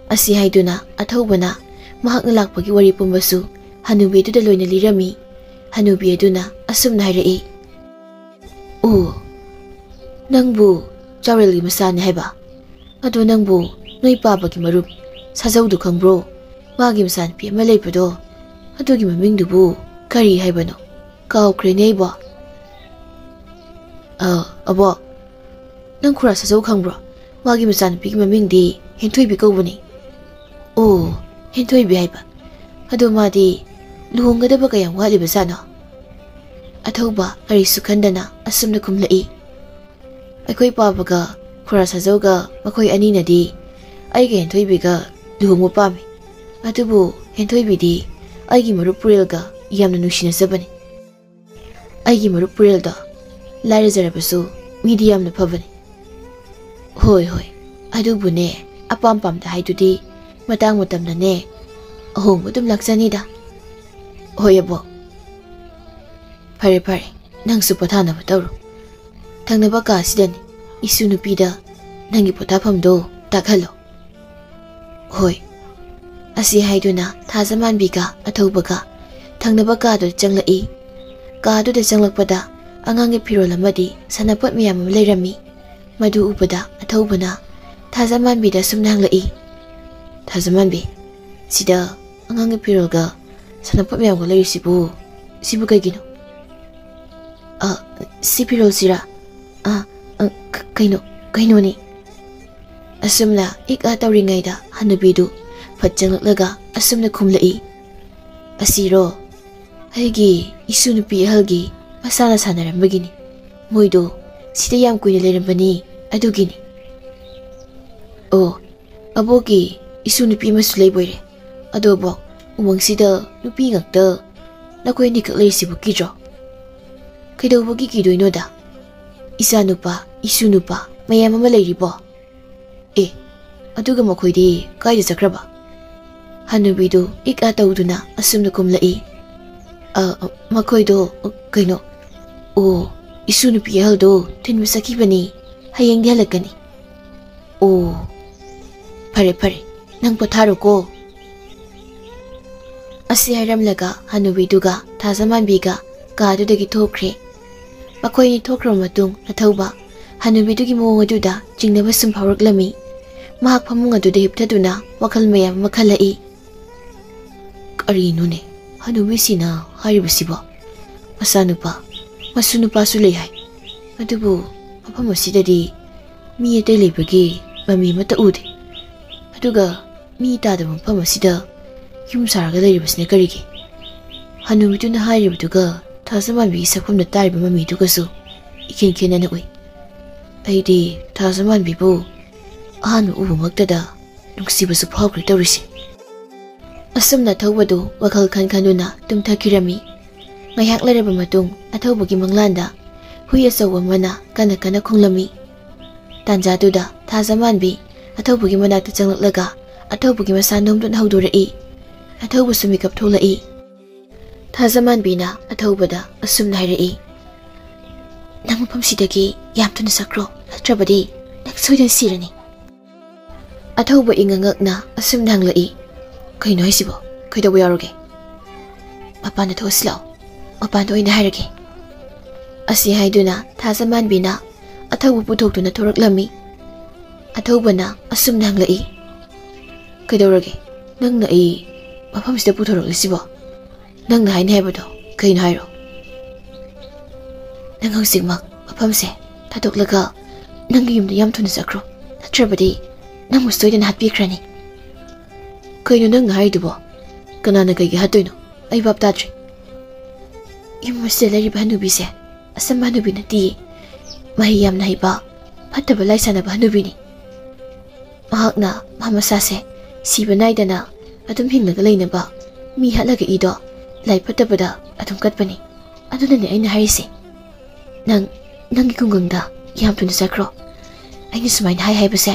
ꯑꯁꯤ ꯍꯥꯏꯗꯨꯅ ꯑꯊꯧꯕꯅ ꯃꯍꯥꯛꯅ ꯂꯥꯛꯄꯒꯤ ꯋꯥꯔꯤ ꯄꯨꯝꯕꯁꯨ ꯍꯅꯨꯕꯤꯗꯨꯗ ꯂꯣꯏꯅ ꯂꯤꯔꯝꯃꯤ꯫ ꯍꯅꯨꯕꯤ ꯑꯗꯨꯅ ꯑꯁꯨꯝꯅ ꯍꯥꯏꯔꯛꯏ, "ꯑꯣ, ꯅꯪꯕꯨ ꯆꯥꯎꯔꯦꯜꯒꯤ ꯃꯆꯥꯅꯤ ꯍꯥꯏꯕ? ꯑꯗꯣ ꯅꯪꯕꯨ ꯅꯣꯏ ꯄꯥꯕꯒꯤ ꯃꯔꯨꯞ ꯁꯥꯖꯧꯗꯨ ꯈꯪꯕ꯭ꯔꯣ? ꯃꯥꯒꯤ ꯃꯆꯥꯅꯨꯄꯤ ꯑꯃ ꯂꯩꯕꯗꯣ, ꯑꯗꯨꯒꯤ ꯃꯃꯤꯡꯗꯨꯕꯨ ꯀꯔꯤ ꯍꯥꯏꯕꯅꯣ? ꯀꯥꯎꯈ꯭ꯔꯦꯅꯦ ꯑꯩꯕꯣ꯫" "ꯑ, ꯑꯕꯣ, ꯅꯪ ꯈꯨꯔꯥ ꯁꯥꯖꯧ ꯈꯪꯕ꯭ꯔꯣ? ꯃꯥꯒꯤ ꯃꯆꯥꯅꯨꯄꯤꯒꯤ ꯃꯃꯤꯡꯗꯤ ꯍꯦꯟꯊꯣꯏꯕꯤ ꯀꯧꯕꯅꯤ꯫" "ꯑꯣ, ꯍꯦꯟꯊꯣꯏꯕꯤ ꯍꯥꯏꯕ꯫ ꯑꯗꯣ ꯃꯥꯗꯤ ꯂꯨꯍꯣꯡꯒꯗꯕ ꯀꯌꯥꯝ ꯋꯥꯠꯂꯤꯕꯖꯥꯠꯅꯣ?" ꯑꯊꯧꯕ ꯀꯔꯤꯁꯨ ꯈꯟꯗꯅ ꯑꯁꯨꯝꯅ ꯈꯨꯝꯂꯛꯏ, "ꯑꯩꯈꯣꯏ ꯄꯥꯕꯒ ꯈꯨꯔꯥ ꯁꯥꯖꯧꯒ ꯃꯈꯣꯏ ꯑꯅꯤꯅꯗꯤ ꯑꯩꯒ ꯍꯦꯟꯊꯣꯏꯕꯤꯒ ꯂꯨꯍꯣꯡꯕ ꯄꯥꯝꯃꯤ꯫ ꯑꯗꯨꯕꯨ ꯍꯦꯟꯊꯣꯏꯕꯤꯗꯤ ꯑꯩꯒꯤ ꯃꯔꯨꯞ ꯄꯨꯔꯦꯜꯒ ꯌꯥꯝꯅ ꯅꯨꯡꯁꯤꯅꯖꯕꯅꯤ꯫ ꯑꯩꯒꯤ ꯃꯔꯨꯞ ꯄꯨꯔꯦꯜꯗꯣ ꯂꯥꯏꯔꯖꯔꯕꯁꯨ ꯃꯤꯗꯤ ꯌꯥꯝꯅ ꯐꯕꯅꯤ꯫" "ꯍꯣꯏ, ꯍꯣꯏ, ꯑꯗꯨꯕꯨꯅꯦ, ꯑꯄꯥꯝ ꯄꯥꯝꯗ ꯍꯥꯏꯗꯨꯗꯤ ꯃꯇꯥꯡ ꯃꯇꯝꯅꯅꯦ ꯑꯍꯣꯡꯕ ꯑꯗꯨꯝ ꯂꯥꯛꯆꯅꯤꯗ꯫" "ꯍꯣꯏ ꯑꯕꯣ꯫ ꯐꯔꯦ, ꯐꯔꯦ, ꯅꯪꯁꯨ ꯄꯣꯊꯥꯅꯕ ꯇꯧꯔꯣ꯫ ꯊꯪꯅꯕ ꯀꯥ ꯑꯁꯤꯗꯅꯤ, ꯏꯁꯨ ꯅꯨꯄꯤꯗ ꯅꯪꯒꯤ ꯄꯣꯊꯥꯐꯝꯗꯣ ꯇꯥꯛꯍꯜꯂꯣ꯫" "ꯍꯣꯏ꯫" ꯑꯁꯤ ꯍꯥꯏꯗꯨꯅ ꯊꯥꯖꯃꯥꯟꯕꯤꯒ ꯑꯊꯧꯕꯒ ꯊꯪꯅꯕ ꯀꯥꯗꯨꯗ ꯆꯪꯂꯛꯏ꯫ ꯀꯥꯗꯨꯗ ꯆꯪꯂꯛꯄꯗ ꯑꯉꯥꯡꯒꯤ ꯐꯤꯔꯣꯜ ꯑꯃꯗꯤ ꯁꯥꯟꯅꯄꯣꯠ ꯃꯌꯥꯝ ꯑꯃ ꯂꯩꯔꯝꯃꯤ꯫ ꯃꯗꯨ ꯎꯕꯗ ꯑꯊꯧꯕꯅ ꯊꯥꯖꯃꯥꯟꯕꯤꯗ ꯑꯁꯨꯝꯅ ꯍꯪꯂꯛꯏ, "ꯊꯥꯖꯃꯥꯟꯕꯤ, ꯁꯤꯗ ꯑꯉꯥꯡꯒꯤ ꯐꯤꯔꯣꯜꯒ ꯁꯥꯟꯅꯄꯣꯠ ꯃꯌꯥꯝꯒ ꯂꯩꯔꯤꯁꯤꯕꯨ, ꯁꯤꯕꯨ ꯀꯩꯒꯤꯅꯣ?" "ꯑ, ꯁꯤ ꯐꯤꯔꯣꯜꯁꯤꯔꯥ? ꯑ, ꯑ, ꯀ-, ꯀꯩꯅꯣ, ꯀꯩꯅꯣꯅꯦ?" ꯑꯁꯨꯝꯅ ꯏꯛ ꯑꯥ ꯇꯧꯔꯤꯉꯩꯗ ꯍꯅꯨꯕꯤꯗꯨ ꯐꯠ ꯆꯪꯂꯛꯂꯒ ꯑꯁꯨꯝꯅ ꯈꯨꯝꯂꯛꯏ, "ꯑꯁꯤꯔꯣ? ꯑꯩꯒꯤ ꯏꯁꯨ ꯅꯨꯄꯤ ꯑꯍꯜꯒꯤ ꯃꯁꯥꯅ ꯁꯥꯟꯅꯔꯝꯕꯒꯤꯅꯤ꯫ ꯃꯣꯏꯗꯣ ꯁꯤꯗ ꯌꯥꯝ ꯀꯨꯏꯅ ꯂꯩꯔꯝꯕꯅꯤ, ꯑꯗꯨꯒꯤꯅꯤ꯫" "ꯑꯣ, ꯑꯕꯣꯛꯀꯤ ꯏꯁꯨ ꯅꯨꯄꯤ ꯑꯃꯁꯨ ꯂꯩꯕꯣꯏꯔꯦ꯫ ꯑꯗꯣ ꯑꯕꯣꯛ, ꯎꯃꯪꯁꯤꯗ ꯅꯨꯄꯤ ꯉꯥꯛꯇ ꯅꯈꯣꯏ ꯑꯅꯤꯈꯛ ꯂꯩꯔꯤꯁꯤꯕꯨ ꯀꯤꯗ꯭ꯔꯣ?" "ꯀꯩꯗꯧꯕꯒꯤ ꯀꯤꯗꯣꯏꯅꯣꯗ? ꯏꯆꯥ ꯅꯨꯄꯥ, ꯏꯁꯨ ꯅꯨꯄꯥ ꯃꯌꯥꯝ ꯑꯃ ꯂꯩꯔꯤꯕꯣ꯫ ꯑꯦ, ꯑꯗꯨꯒ ꯃꯈꯣꯏꯗꯤ ꯀꯥꯏꯗ ꯆꯠꯈ꯭ꯔꯕ?" ꯍꯅꯨꯕꯤꯗꯨ ꯏꯛ ꯑꯥ ꯇꯧꯗꯨꯅ ꯑꯁꯨꯝꯅ ꯈꯨꯝꯂꯛꯏ, "ꯑ, ꯑ, ꯃꯈꯣꯏꯗꯣ, ꯑ, ꯀꯩꯅꯣ, ꯑꯣ, ꯏꯁꯨ ꯅꯨꯄꯤ ꯑꯍꯜꯗꯣ ꯊꯤꯟꯕ ꯆꯠꯈꯤꯕꯅꯤ꯫ ꯍꯌꯦꯡꯗꯤ ꯍꯜꯂꯛꯀꯅꯤ꯫" "ꯑꯣ, ꯐꯔꯦ, ꯐꯔꯦ, ꯅꯪ ꯄꯣꯊꯥꯔꯣꯀꯣ꯫" ꯑꯁꯤ ꯍꯥꯏꯔꯝꯂꯒ ꯍꯅꯨꯕꯤꯗꯨꯒ ꯊꯥꯖꯃꯥꯟꯕꯤꯒ ꯀꯥꯗꯨꯗꯒꯤ ꯊꯣꯛꯈ꯭ꯔꯦ꯫ ꯃꯈꯣꯏ ꯑꯅꯤ ꯊꯣꯛꯈ꯭ꯔꯕ ꯃꯇꯨꯡ, ꯑꯊꯧꯕ ꯍꯅꯨꯕꯤꯗꯨꯒꯤ ꯃꯑꯣꯡ ꯑꯗꯨꯗ ꯆꯤꯡꯅꯕ ꯁꯨꯝ ꯐꯥꯎꯔꯛꯂꯝꯃꯤ꯫ ꯃꯍꯥꯛ ꯐꯃꯨꯡ ꯑꯗꯨꯗ ꯍꯤꯞꯊꯗꯨꯅ ꯋꯥꯈꯜ ꯃꯌꯥꯝ ꯑꯃ ꯈꯜꯂꯛꯏ꯫ "ꯀꯔꯤꯅꯣꯅꯦ ꯍꯅꯨꯕꯤꯁꯤꯅ ꯍꯥꯏꯔꯤꯕꯁꯤꯕꯣ? ꯃꯆꯥꯅꯨꯄꯥ, ꯃꯁꯨ ꯅꯨꯄꯥꯁꯨ ꯂꯩ ꯍꯥꯏ꯫ ꯑꯗꯨꯕꯨ ꯃꯐꯝ ꯑꯁꯤꯗꯗꯤ ꯃꯤ ꯑꯇꯩ ꯂꯩꯕꯒꯤ ꯃꯃꯤ ꯑꯃꯠꯇ ꯎꯗꯦ꯫ ꯑꯗꯨꯒ ꯃꯤ ꯇꯥꯗꯕ ꯃꯐꯝ ꯑꯁꯤꯗ ꯌꯨꯝ ꯁꯥꯔꯒ ꯂꯩꯔꯤꯕꯁꯤꯅ ꯀꯔꯤꯒꯤ?" ꯍꯅꯨꯕꯤꯗꯨꯅ ꯍꯥꯏꯔꯤꯕꯗꯨꯒ ꯊꯥꯖꯃꯥꯟꯕꯤꯒꯤ ꯁꯛꯐꯝꯗ ꯇꯥꯔꯤꯕ ꯃꯃꯤꯗꯨꯒꯁꯨ ꯏꯈꯦꯟ ꯈꯦꯟꯅꯅ ꯎꯏ꯫ ꯑꯩꯗꯤ ꯊꯥꯖꯃꯥꯟꯕꯤꯕꯨ ꯑꯍꯥꯟꯕ ꯎꯕꯃꯛꯇꯗ ꯅꯨꯡꯁꯤꯕꯁꯨ ꯐꯥꯎꯈ꯭ꯔꯦ ꯇꯧꯔꯤꯁꯦ꯫ ꯑꯁꯨꯝꯅ ꯑꯊꯧꯕꯗꯨ ꯋꯥꯈꯜ ꯈꯟ ꯈꯟꯗꯨꯅ ꯇꯨꯝꯊꯈꯤꯔꯝꯃꯤ꯫ ꯉꯥꯏꯍꯥꯛ ꯂꯩꯔꯕ ꯃꯇꯨꯡ ꯑꯊꯧꯕꯒꯤ ꯃꯪꯂꯥꯟꯗ ꯍꯨꯏ ꯑꯆꯧꯕ ꯑꯃꯅ ꯀꯟꯅ ꯀꯟꯅ ꯈꯣꯡꯂꯝꯃꯤ꯫ ꯇꯥꯟꯖꯥꯗꯨꯗ ꯊꯥꯖꯃꯥꯟꯕꯤ ꯑꯊꯧꯕꯒꯤ ꯃꯅꯥꯛꯇ ꯆꯪꯂꯛꯂꯒ ꯑꯊꯧꯕꯒꯤ ꯃꯁꯥ ꯅꯣꯝꯗꯨꯅ ꯍꯧꯗꯣꯔꯛꯏ꯫ ꯑꯊꯧꯕꯁꯨ ꯃꯤꯀꯞ ꯊꯣꯛꯂꯛꯏ꯫ ꯊꯥꯖꯃꯥꯟꯕꯤꯅ ꯑꯊꯧꯕꯗ ꯑꯁꯨꯝꯅ ꯍꯥꯏꯔꯛꯏ, "ꯅꯪ ꯃꯐꯝꯁꯤꯗꯒꯤ ꯌꯥꯝ ꯊꯨꯅ ꯆꯠꯈ꯭ꯔꯣ, ꯅꯠꯇ꯭ꯔꯕꯗꯤ ꯅꯪ ꯁꯣꯏꯗꯅ ꯁꯤꯔꯅꯤ꯫" ꯑꯊꯧꯕ ꯏꯉꯛ ꯉꯛꯅ ꯑꯁꯨꯝꯅ ꯍꯪꯂꯛꯏ, "ꯀꯩꯅꯣ ꯍꯥꯏꯁꯤꯕꯣ? ꯀꯩꯗꯧꯕ ꯌꯥꯎꯔꯒꯦ?" "ꯃꯄꯥꯟꯗ ꯊꯣꯛꯑꯁꯤ ꯂꯥꯛꯑꯣ, ꯃꯄꯥꯟꯗ ꯑꯣꯏꯅ ꯍꯥꯏꯔꯒꯦ꯫" ꯑꯁꯤ ꯍꯥꯏꯗꯨꯅ ꯊꯥꯖꯃꯥꯟꯕꯤꯅ ꯑꯊꯧꯕ ꯄꯨꯊꯣꯛꯇꯨꯅ ꯊꯣꯔꯛꯂꯝꯃꯤ꯫ ꯑꯊꯧꯕꯅ ꯑꯁꯨꯝꯅ ꯍꯪꯂꯛꯏ, "ꯀꯩꯗꯧꯔꯒꯦ? ꯅꯪꯅ ꯑꯩ ꯃꯐꯝꯁꯤꯗ ꯄꯨꯊꯣꯔꯛꯂꯤꯁꯤꯕꯣ? ꯅꯪꯅ ꯍꯥꯏꯅꯤ ꯍꯥꯏꯕꯗꯣ ꯀꯩꯅꯣ ꯍꯥꯏꯔꯣ?" "ꯅꯪ ꯍꯧꯖꯤꯛꯃꯛ ꯃꯐꯝꯁꯦ ꯊꯥꯗꯣꯛꯂꯒ ꯅꯪꯒꯤ ꯌꯨꯝꯗ ꯌꯥꯝ ꯊꯨꯅ ꯆꯠꯈ꯭ꯔꯣ, ꯅꯠꯇ꯭ꯔꯕꯗꯤ ꯅꯪꯕꯨ ꯁꯣꯏꯗꯅ ꯍꯥꯠꯄꯤꯈ꯭ꯔꯅꯤ꯫ ꯀꯩꯅꯣ ꯅꯪꯅ ꯍꯥꯏꯗꯨꯕꯣ? ꯀꯅꯥꯅ ꯀꯩꯒꯤ ꯍꯥꯠꯇꯣꯏꯅꯣ? ꯑꯩ ꯚꯥꯞ ꯇꯥꯗ꯭ꯔꯦ꯫ ꯌꯨꯝ ꯑꯁꯤꯗ ꯂꯩꯔꯤꯕ ꯍꯅꯨꯕꯤꯁꯦ ꯑꯆꯝꯕ ꯍꯅꯨꯕꯤ ꯅꯠꯇꯤꯌꯦ꯫ ꯃꯍꯩ ꯌꯥꯝꯅ ꯍꯩꯕ, ꯐꯠꯇꯕ ꯂꯥꯏ ꯁꯥꯟꯅꯕ ꯍꯅꯨꯕꯤꯅꯤ꯫ ꯃꯍꯥꯛꯅ ꯃꯥ ꯃꯁꯥꯁꯦ ꯁꯤꯕ ꯅꯥꯏꯗꯅ ꯑꯗꯨꯝ ꯍꯤꯡꯂꯒ ꯂꯩꯅꯕ ꯃꯤ ꯍꯥꯠꯂꯒ ꯏꯗꯣ ꯂꯥꯏ ꯐꯠꯇꯕꯗ ꯑꯗꯨꯝ ꯀꯠꯄꯅꯤ꯫ ꯑꯗꯨꯅꯅꯦ ꯑꯩꯅ ꯍꯥꯏꯔꯤꯁꯦ꯫ ꯅꯪ ꯅꯪꯒꯤ ꯈꯨꯡꯒꯪꯗ ꯌꯥꯝ ꯊꯨꯅ ꯆꯠꯈ꯭ꯔꯣ꯫ ꯑꯩꯅ ꯁꯨꯃꯥꯏꯅ ꯍꯥꯏ ꯍꯥꯏꯕꯁꯦ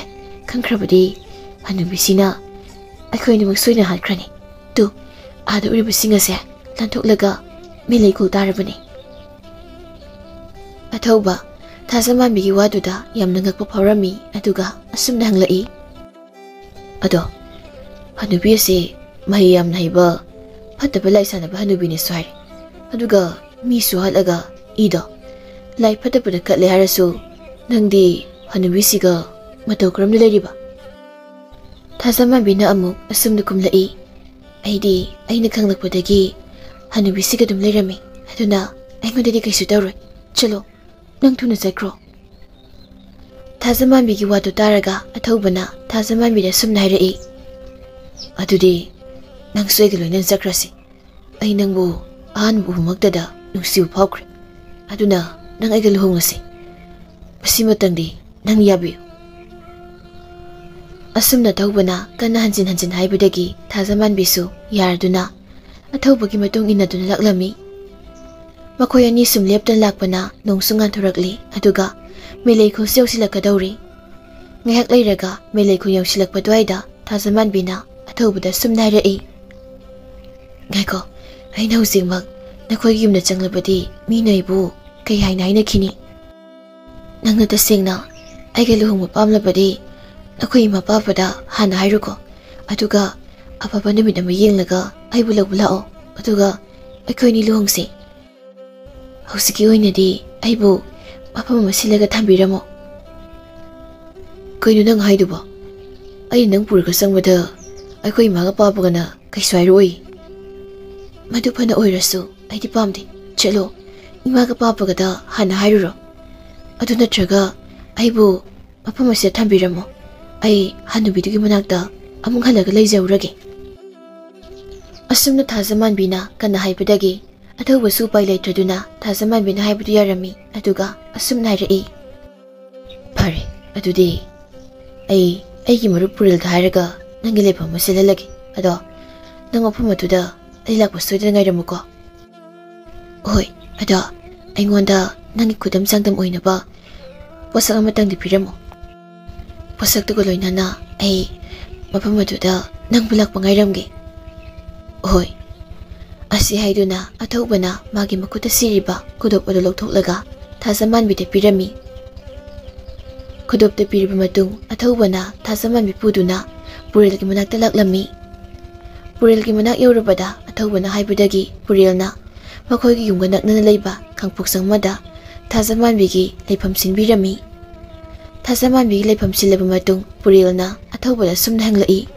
ꯈꯪꯈ꯭ꯔꯕꯗꯤ ꯍꯅꯨꯕꯤꯁꯤꯅ ꯑꯩꯈꯣꯏ ꯑꯅꯤꯃꯛ ꯁꯣꯏꯗꯅ ꯍꯥꯠꯈ꯭ꯔꯅꯤ꯫ ꯇꯨ, ꯑꯥꯗ ꯎꯔꯤꯕꯁꯤꯡ ꯑꯁꯦ ꯂꯥꯟꯊꯣꯛꯂꯒ ꯃꯦꯂꯩ ꯈꯨꯜ ꯇꯥꯔꯕꯅꯤ꯫ ꯑꯊꯧꯕ ꯊꯥꯖꯃꯥꯟꯕꯤꯒꯤ ꯋꯥꯗꯨꯗ ꯌꯥꯝꯅ ꯉꯛꯄ ꯐꯥꯎꯔꯝꯃꯤ, ꯑꯗꯨꯒ ꯑꯁꯨꯝꯅ ꯍꯪꯂꯛꯏ꯫ ꯑꯗꯣ, ꯍꯅꯨꯕꯤ ꯑꯁꯤ ꯃꯍꯩ ꯌꯥꯝꯅ ꯍꯩꯕ, ꯐꯠꯇꯕ ꯂꯥꯏ ꯁꯥꯟꯅꯕ ꯍꯅꯨꯕꯤꯅꯦꯁꯨ ꯍꯥꯏꯔꯦ, ꯑꯗꯨꯒ ꯃꯤꯁꯨ ꯍꯥꯠꯂꯒ ꯏꯗꯣ ꯂꯥꯏ ꯐꯠꯇꯕꯗ ꯀꯠꯂꯦ ꯍꯥꯏꯔꯁꯨ, ꯅꯪꯗꯤ ꯍꯅꯨꯕꯤꯁꯤꯒ ꯃꯇꯧ ꯀꯔꯝꯅ ꯂꯩꯔꯤꯕ? ꯊꯥꯖꯃꯥꯟꯕꯤꯅ ꯑꯃꯨꯛ ꯑꯁꯨꯝꯅ ꯈꯨꯝꯂꯛꯏ꯫ ꯑꯩꯗꯤ ꯑꯩꯅ ꯈꯪꯂꯛꯄꯗꯒꯤ ꯍꯅꯨꯕꯤꯁꯤꯒ ꯑꯗꯨꯝ ꯂꯩꯔꯝꯃꯤ, ꯑꯗꯨꯅ ꯑꯩꯉꯣꯟꯗꯗꯤ ꯀꯩꯁꯨ ꯇꯧꯔꯣꯏ꯫ ꯆꯠꯂꯣ, ꯅꯪ ꯊꯨꯅ ꯆꯠꯈ꯭ꯔꯣ꯫ ꯊꯥꯖꯃꯥꯟꯕꯤꯒꯤ ꯋꯥꯗꯨ ꯇꯥꯔꯒ ꯑꯊꯧꯕꯅ ꯊꯥꯖꯃꯥꯟꯕꯤꯗ ꯁꯨꯝꯅ ꯍꯥꯏꯔꯛꯏ꯫ ꯑꯗꯨꯗꯤ ꯅꯪꯁꯨ ꯑꯩꯒ ꯂꯣꯏꯅꯅ ꯆꯠꯈ꯭ꯔꯁꯤ꯫ ꯑꯩ ꯅꯪꯕꯨ ꯑꯍꯥꯟꯕ ꯎꯕꯃꯛꯇꯗ ꯅꯨꯡꯁꯤꯕ ꯐꯥꯎꯈ꯭ꯔꯦ꯫ ꯑꯗꯨꯅ ꯅꯪ ꯑꯩꯒ ꯂꯨꯍꯣꯡꯂꯁꯤ꯫ ꯃꯁꯤꯃꯇꯪꯗꯤ ꯅꯪ ꯌꯥꯕꯤꯌꯨ꯫ ꯑꯁꯨꯝꯅ ꯊꯧꯕꯅ ꯀꯟꯅ ꯍꯟꯖꯤꯟ ꯍꯟꯖꯤꯟ ꯍꯥꯏꯕꯗꯒꯤ ꯊꯥꯖꯃꯥꯟꯕꯤꯁꯨ ꯌꯥꯔꯗꯨꯅ ꯑꯊꯧꯕꯒꯤ ꯃꯇꯨꯡ ꯏꯟꯅꯗꯨꯅ ꯂꯥꯛꯂꯝꯃꯤ꯫ ꯃꯈꯣꯏ ꯑꯅꯤ ꯁꯨꯝ ꯂꯦꯞꯇꯅ ꯂꯥꯛꯄꯅ ꯅꯣꯡꯁꯨ ꯉꯥꯟꯊꯣꯔꯛꯂꯤ, ꯑꯗꯨꯒ ꯃꯦꯂꯩꯈꯣꯜꯁꯨ ꯌꯧꯁꯤꯜꯂꯛꯀꯗꯧꯔꯤ꯫ ꯉꯥꯏꯍꯥꯛ ꯂꯩꯔꯒ ꯃꯦꯂꯩꯈꯣꯜ ꯌꯧꯁꯤꯜꯂꯛꯄ ꯑꯗꯨꯋꯥꯏꯗ ꯊꯥꯖꯃꯥꯟꯕꯤꯅ ꯑꯊꯧꯕꯗ ꯁꯨꯝꯅ ꯍꯥꯏꯔꯛꯏ꯫ ꯉꯥꯏꯈꯣ, ꯑꯩꯅ ꯍꯧꯖꯤꯛꯃꯛ ꯅꯈꯣꯏꯒꯤ ꯌꯨꯝꯗ ꯆꯪꯂꯕꯗꯤ ꯃꯤꯅ ꯑꯩꯕꯨ ꯀꯩ ꯍꯥꯏꯅ ꯍꯥꯏꯅꯈꯤꯅꯤ? ꯅꯪꯅ ꯇꯁꯦꯡꯅ ꯑꯩꯒ ꯂꯨꯍꯣꯡꯕ ꯄꯥꯝꯂꯕꯗꯤ ꯅꯈꯣꯏ ꯏꯃꯥ ꯄꯥꯕꯗ ꯍꯥꯟꯅ ꯍꯥꯏꯔꯨꯀꯣ꯫ ꯑꯗꯨꯒ ꯑꯐꯕ ꯅꯨꯃꯤꯠ ꯑꯃ ꯌꯦꯡꯂꯒ ꯑꯩꯕꯨ ꯂꯧꯕ ꯂꯥꯛꯑꯣ꯫ ꯑꯗꯨꯒ ꯑꯩꯈꯣꯏ ꯑꯅꯤ ꯂꯨꯍꯣꯡꯁꯤ꯫ ꯍꯧꯖꯤꯛꯀꯤ ꯑꯣꯏꯅꯗꯤ ꯑꯩꯕꯨ ꯃꯐꯝ ꯑꯃ ꯁꯤꯜꯂꯒ ꯊꯝꯕꯤꯔꯝꯃꯣ꯫ ꯀꯩꯅꯣ ꯅꯪ ꯍꯥꯏꯗꯨꯕꯣ? ꯑꯩꯅ ꯅꯪ ꯄꯨꯔꯒ ꯆꯪꯕꯗ ꯑꯩꯈꯣꯏ ꯏꯃꯥꯒ ꯄꯥꯕꯒꯅ ꯀꯩꯁꯨ ꯍꯥꯏꯔꯛꯑꯣꯏ꯫ ꯃꯗꯨ ꯐꯅ ꯑꯣꯏꯔꯁꯨ ꯑꯩꯗꯤ ꯄꯥꯝꯗꯦ꯫ ꯆꯠꯂꯣ, ꯏꯃꯥꯒ ꯄꯥꯕꯒꯗ ꯍꯥꯟꯅ ꯍꯥꯏꯔꯨꯔꯣ꯫ ꯑꯗꯨ ꯅꯠꯇ꯭ꯔꯒ ꯑꯩꯕꯨ ꯃꯐꯝ ꯑꯁꯤꯗ ꯊꯝꯕꯤꯔꯝꯃꯣ꯫ ꯑꯩ ꯍꯅꯨꯕꯤꯗꯨꯒꯤ ꯃꯅꯥꯛꯇ ꯑꯃꯨꯛ ꯍꯜꯂꯒ ꯂꯩꯖꯔꯨꯔꯒꯦ꯫ ꯑꯁꯨꯝꯅ ꯊꯥꯖꯃꯥꯟꯕꯤꯅ ꯀꯟꯅ ꯍꯥꯏꯕꯗꯒꯤ ꯑꯊꯧꯕꯁꯨ ꯎꯄꯥꯏ ꯂꯩꯇ꯭ꯔꯗꯨꯅ ꯊꯥꯖꯃꯥꯟꯕꯤꯅ ꯍꯥꯏꯕꯗꯨ ꯌꯥꯔꯝꯃꯤ꯫ ꯑꯗꯨꯒ ꯑꯁꯨꯝꯅ ꯍꯥꯏꯔꯛꯏ, "ꯐꯔꯦ, ꯑꯗꯨꯗꯤ ꯑꯩ ꯑꯩꯒꯤ ꯃꯔꯨꯞ ꯄꯨꯔꯦꯜꯗ ꯍꯥꯏꯔꯒ ꯅꯪꯒꯤ ꯂꯩꯐꯝ ꯑꯃ ꯁꯤꯜꯍꯜꯂꯒꯦ꯫ ꯑꯗꯣ ꯅꯪ ꯃꯐꯝ ꯑꯗꯨꯗ ꯑꯩ ꯂꯥꯛꯄ ꯁꯣꯏꯗꯅ ꯉꯥꯏꯔꯝꯃꯨꯀꯣ꯫ ꯍꯣꯏ, ꯑꯗꯣ ꯑꯩꯉꯣꯟꯗ ꯅꯪꯒꯤ ꯈꯨꯗꯝ ꯆꯥꯡꯗꯝ ꯑꯣꯏꯅꯕ ꯄꯣꯠꯁꯛ ꯑꯃꯇꯪꯗꯤ ꯄꯤꯔꯝꯃꯣ꯫ ꯄꯣꯠꯁꯛꯇꯨꯒ ꯂꯣꯏꯅꯅ ꯑꯩ ꯃꯐꯝ ꯑꯗꯨꯗ ꯅꯪꯕꯨ ꯂꯥꯛꯄ ꯉꯥꯏꯔꯝꯒꯦ꯫" "ꯍꯣꯏ꯫" ꯑꯁꯤ ꯍꯥꯏꯗꯨꯅ ꯑꯊꯧꯕꯅ ꯃꯥꯒꯤ ꯃꯈꯨꯠꯇ ꯁꯤꯔꯤꯕ ꯈꯨꯗꯣꯞ ꯑꯗꯨ ꯂꯧꯊꯣꯛꯂꯒ ꯊꯥꯖꯃꯥꯟꯕꯤꯗ ꯄꯤꯔꯝꯃꯤ꯫ ꯈꯨꯗꯣꯞꯇ ꯄꯤꯔꯕ ꯃꯇꯨꯡ ꯑꯊꯧꯕꯅ ꯊꯥꯖꯃꯥꯟꯕꯤ ꯄꯨꯗꯨꯅ ꯄꯨꯔꯦꯜꯒꯤ ꯃꯅꯥꯛꯇ ꯂꯥꯛꯂꯝꯃꯤ꯫ ꯄꯨꯔꯦꯜꯒꯤ ꯃꯅꯥꯛ ꯌꯧꯔꯨꯕꯗ ꯑꯊꯧꯕꯅ ꯍꯥꯏꯕꯗꯒꯤ ꯄꯨꯔꯦꯜꯅ ꯃꯈꯣꯏꯒꯤ ꯌꯨꯝꯒ ꯅꯛꯅꯅ ꯂꯩꯕ ꯈꯥꯡꯄꯣꯛꯁꯪ ꯑꯃꯗ ꯊꯥꯖꯃꯥꯟꯕꯤꯒꯤ ꯂꯩꯐꯝ ꯁꯤꯟꯕꯤꯔꯝꯃꯤ꯫ ꯊꯥꯖꯃꯥꯟꯕꯤꯒꯤ ꯂꯩꯐꯝ ꯁꯤꯜꯂꯕ ꯃꯇꯨꯡ ꯄꯨꯔꯦꯜꯅ ꯑꯊꯧꯕꯗ ꯁꯨꯝꯅ ꯍꯪꯂꯛꯏ,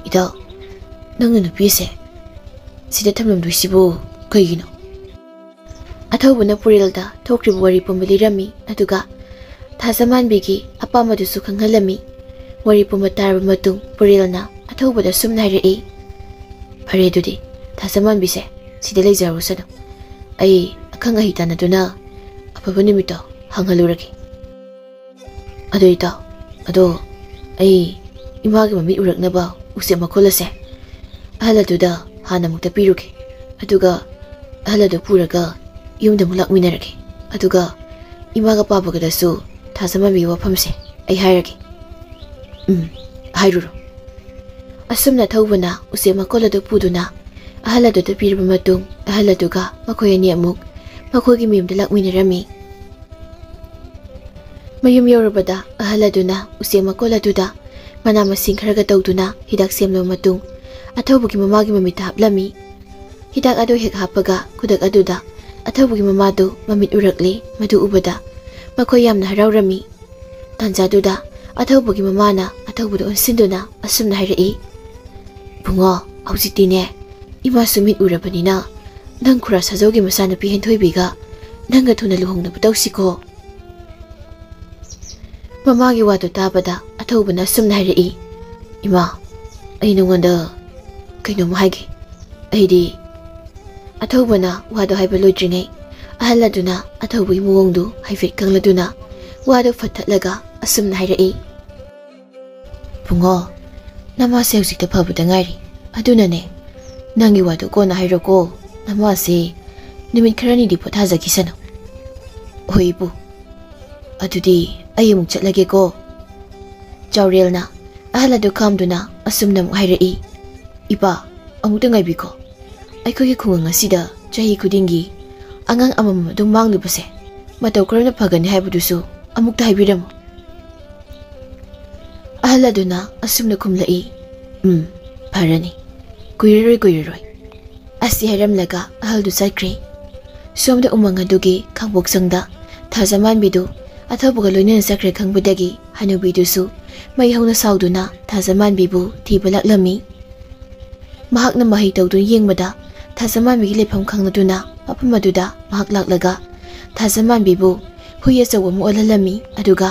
"ꯏꯇꯥꯎ, ꯅꯪꯅ ꯅꯨꯄꯤꯁꯦ ꯁꯤꯗ ꯊꯝꯂꯝꯗꯣꯏꯁꯤꯕꯨ ꯀꯩꯒꯤꯅꯣ?" ꯑꯊꯧꯕꯅ ꯄꯨꯔꯦꯜꯗ ꯊꯣꯛꯈ꯭ꯔꯤꯕ ꯋꯥꯔꯤ ꯄꯨꯝꯕ ꯂꯤꯔꯝꯃꯤ, ꯑꯗꯨꯒ ꯊꯥꯖꯃꯥꯟꯕꯤꯒꯤ ꯑꯄꯥꯝꯕꯗꯨꯁꯨ ꯈꯪꯍꯜꯂꯝꯃꯤ꯫ ꯋꯥꯔꯤ ꯄꯨꯝꯕ ꯇꯥꯔꯕ ꯃꯇꯨꯡ ꯄꯨꯔꯦꯜꯅ ꯑꯊꯧꯕꯗ ꯁꯨꯝꯅ ꯍꯥꯏꯔꯛꯏ, "ꯐꯔꯦ, ꯑꯗꯨꯗꯤ ꯊꯥꯖꯃꯥꯟꯕꯤꯁꯦ ꯁꯤꯗ ꯂꯩꯖꯍꯧꯔꯁꯅꯨ꯫ ꯑꯩ ꯑꯈꯪ ꯑꯍꯩ ꯇꯥꯟꯅꯗꯨꯅ ꯑꯐꯕ ꯅꯨꯃꯤꯠꯇꯣ ꯍꯪꯍꯜꯂꯨꯔꯒꯦ꯫ ꯑꯗꯣ ꯏꯇꯥꯎ, ꯑꯗꯣ ꯑꯩ ꯏꯃꯥꯒꯤ ꯃꯃꯤꯠ ꯎꯔꯛꯅꯕ ꯎꯆꯦꯛ ꯃꯀꯣꯜ ꯑꯁꯦ ꯑꯍꯜ ꯑꯗꯨꯗ ꯍꯥꯟꯅ ꯑꯃꯨꯛꯇ ꯄꯤꯔꯨꯒꯦ꯫ ꯑꯗꯨꯒ ꯑꯍꯜ ꯑꯗꯨ ꯄꯨꯔꯒ ꯌꯨꯝꯗ ꯑꯃꯨꯛ ꯂꯥꯛꯃꯤꯟꯅꯔꯒꯦ꯫ ꯑꯗꯨꯒ ꯏꯃꯥꯒ ꯄꯥꯕꯒꯗꯁꯨ ꯊꯥꯖꯃꯥꯟꯕꯤꯒꯤ ꯋꯥꯐꯝꯁꯦ ꯑꯩ ꯍꯥꯏꯔꯒꯦ꯫" "ꯎꯝ, ꯍꯥꯏꯔꯨꯔꯣ꯫" ꯑꯁꯨꯝꯅ ꯊꯧꯕꯅ ꯎꯆꯦꯛ ꯃꯀꯣꯜ ꯑꯗꯨ ꯄꯨꯗꯨꯅ ꯑꯍꯜ ꯑꯗꯨꯗ ꯄꯤꯔꯕ ꯃꯇꯨꯡ ꯑꯍꯜ ꯑꯗꯨꯒ ꯃꯈꯣꯏ ꯑꯅꯤ ꯑꯃꯨꯛ ꯃꯈꯣꯏꯒꯤ ꯃꯌꯨꯝꯗ ꯂꯥꯛꯃꯤꯟꯅꯔꯝꯃꯤ꯫ ꯃꯌꯨꯝ ꯌꯧꯔꯕꯗ ꯑꯍꯜ ꯑꯗꯨꯅ ꯎꯆꯦꯛ ꯃꯀꯣꯜ ꯑꯗꯨꯗ ꯃꯅꯥ ꯃꯁꯤꯡ ꯈꯔꯒ ꯇꯧꯗꯨꯅ ꯍꯤꯗꯥꯛ ꯁꯦꯝꯂꯕ ꯃꯇꯨꯡ ꯑꯊꯧꯕꯒꯤ ꯃꯃꯥꯒꯤ ꯃꯃꯤꯠꯇ ꯍꯥꯞꯂꯝꯃꯤ꯫ ꯍꯤꯗꯥꯛ ꯑꯗꯨ ꯍꯦꯛ ꯍꯥꯞꯄꯒ ꯈꯨꯗꯛ ꯑꯗꯨꯗ ꯑꯊꯧꯕꯒꯤ ꯃꯃꯥꯗꯨ ꯃꯃꯤꯠ ꯎꯔꯛꯂꯦ꯫ ꯃꯗꯨ ꯎꯕꯗ ꯃꯈꯣꯏ ꯌꯥꯝꯅ ꯍꯔꯥꯎꯔꯝꯃꯤ꯫ ꯇꯥꯟꯖꯥꯗꯨꯗ ꯑꯊꯧꯕꯒꯤ ꯃꯃꯥꯅ ꯑꯊꯧꯕꯗ ꯑꯣꯟꯁꯤꯟꯗꯨꯅ ꯑꯁꯨꯝꯅ ꯍꯥꯏꯔꯛꯏ, "ꯕꯨꯡꯉꯣ, ꯍꯧꯖꯤꯛꯇꯤꯅꯦ ꯏꯃꯥꯁꯨ ꯃꯤꯠ ꯎꯔꯕꯅꯤꯅ ꯅꯪ ꯈꯨꯔꯥ ꯁꯥꯖꯧꯒꯤ ꯃꯆꯥꯅꯨꯄꯤ ꯍꯦꯟꯊꯣꯏꯕꯤꯒ ꯅꯪꯒ ꯊꯨꯅ ꯂꯨꯍꯣꯡꯅꯕ ꯇꯧꯁꯤꯀꯣ꯫" ꯃꯃꯥꯒꯤ ꯋꯥꯗꯨ ꯇꯥꯕꯗ ꯑꯊꯧꯕꯅ ꯑꯁꯨꯝꯅ ꯍꯥꯏꯔꯛꯏ, "ꯏꯃꯥ, ꯑꯩ ꯅꯉꯣꯟꯗ ꯀꯩꯅꯣꯝ ꯍꯥꯏꯒꯦ꯫ ꯑꯩꯗꯤ," ꯑꯊꯧꯕꯅ ꯋꯥꯗꯣ ꯍꯥꯏꯕ ꯂꯣꯏꯗ꯭ꯔꯤꯉꯩ, ꯑꯍꯜ ꯑꯗꯨꯅ ꯑꯊꯧꯕꯒꯤ ꯃꯑꯣꯡꯗꯨ ꯍꯥꯏꯐꯦꯠ ꯈꯪꯂꯗꯨꯅ ꯋꯥꯗꯣ ꯐꯠꯊꯠꯂꯒ ꯑꯁꯨꯝꯅ ꯍꯥꯏꯔꯛꯏ, "ꯕꯨꯡꯉꯣ, ꯅꯃꯥꯁꯦ ꯍꯧꯖꯤꯛꯇ ꯐꯕꯗ ꯉꯥꯏꯔꯤ꯫ ꯑꯗꯨꯅꯅꯦ, ꯅꯪꯒꯤ ꯋꯥꯗꯣ ꯀꯣꯟꯅ ꯍꯥꯏꯔꯣꯀꯣ꯫ ꯅꯃꯥꯁꯦ ꯅꯨꯃꯤꯠ ꯈꯔꯅꯤꯗꯤ ꯄꯣꯊꯥꯖꯈꯤꯁꯅꯨ꯫" "ꯍꯣꯏ, ꯏꯄꯨ꯫ ꯑꯗꯨꯗꯤ ꯑꯩ ꯑꯃꯨꯛ ꯆꯠꯂꯒꯦꯀꯣ꯫" ꯆꯥꯎꯔꯦꯜꯅ ꯑꯍꯜ ꯑꯗꯨ ꯈꯥꯝꯗꯨꯅ ꯑꯁꯨꯝꯅ ꯑꯃꯨꯛ ꯍꯥꯏꯔꯛꯏ, "ꯏꯄꯥ, ꯑꯃꯨꯛꯇ ꯉꯥꯏꯕꯤꯈꯣ꯫ ꯑꯩꯈꯣꯏꯒꯤ ꯈꯨꯡꯒꯪ ꯑꯁꯤꯗ ꯆꯍꯤ ꯈꯨꯗꯤꯡꯒꯤ ꯑꯉꯥꯡ ꯑꯃꯃꯝ ꯑꯗꯨꯝ ꯃꯥꯡꯂꯤꯕꯁꯦ ꯃꯇꯧ ꯀꯔꯝꯅ ꯐꯒꯅꯤ ꯍꯥꯏꯕꯗꯨꯁꯨ ꯑꯃꯨꯛꯇ ꯍꯥꯏꯕꯤꯔꯝꯃꯨ꯫" ꯑꯍꯜ ꯑꯗꯨꯅ ꯑꯁꯨꯝꯅ ꯈꯨꯝꯂꯛꯏ, "ꯎꯝ, ꯐꯔꯅꯤ꯫ ꯀꯨꯏꯔꯔꯣꯏ, ꯀꯨꯏꯔꯔꯣꯏ꯫" ꯑꯁꯤ ꯍꯥꯏꯔꯝꯂꯒ ꯑꯍꯜꯗꯨ ꯆꯠꯈ꯭ꯔꯦ꯫ ꯁꯣꯝꯗ ꯎꯃꯪ ꯑꯗꯨꯒꯤ ꯈꯥꯡꯄꯣꯛꯁꯪꯗ ꯊꯥꯖꯃꯥꯟꯕꯤꯗꯨ ꯑꯊꯧꯕꯒ ꯂꯣꯏꯅꯅ ꯆꯠꯈ꯭ꯔꯦ ꯈꯪꯕꯗꯒꯤ ꯍꯅꯨꯕꯤꯗꯨꯁꯨ ꯃꯩ ꯍꯧꯅ ꯁꯥꯎꯗꯨꯅ ꯊꯥꯖꯃꯥꯟꯕꯤꯕꯨ ꯊꯤꯕ ꯂꯥꯛꯂꯝꯃꯤ꯫ ꯃꯍꯥꯛꯅ ꯃꯍꯩ ꯇꯧꯗꯨꯅ ꯌꯦꯡꯕꯗ ꯊꯥꯖꯃꯥꯟꯕꯤꯒꯤ ꯂꯩꯐꯝ ꯈꯪꯂꯗꯨꯅ ꯃꯐꯝ ꯑꯗꯨꯗ ꯃꯍꯥꯛ ꯂꯥꯛꯂꯒ ꯊꯥꯖꯃꯥꯟꯕꯤꯕꯨ ꯍꯨꯏ ꯑꯆꯧꯕ ꯑꯃ ꯑꯣꯜꯍꯜꯂꯝꯃꯤ꯫ ꯑꯗꯨꯒ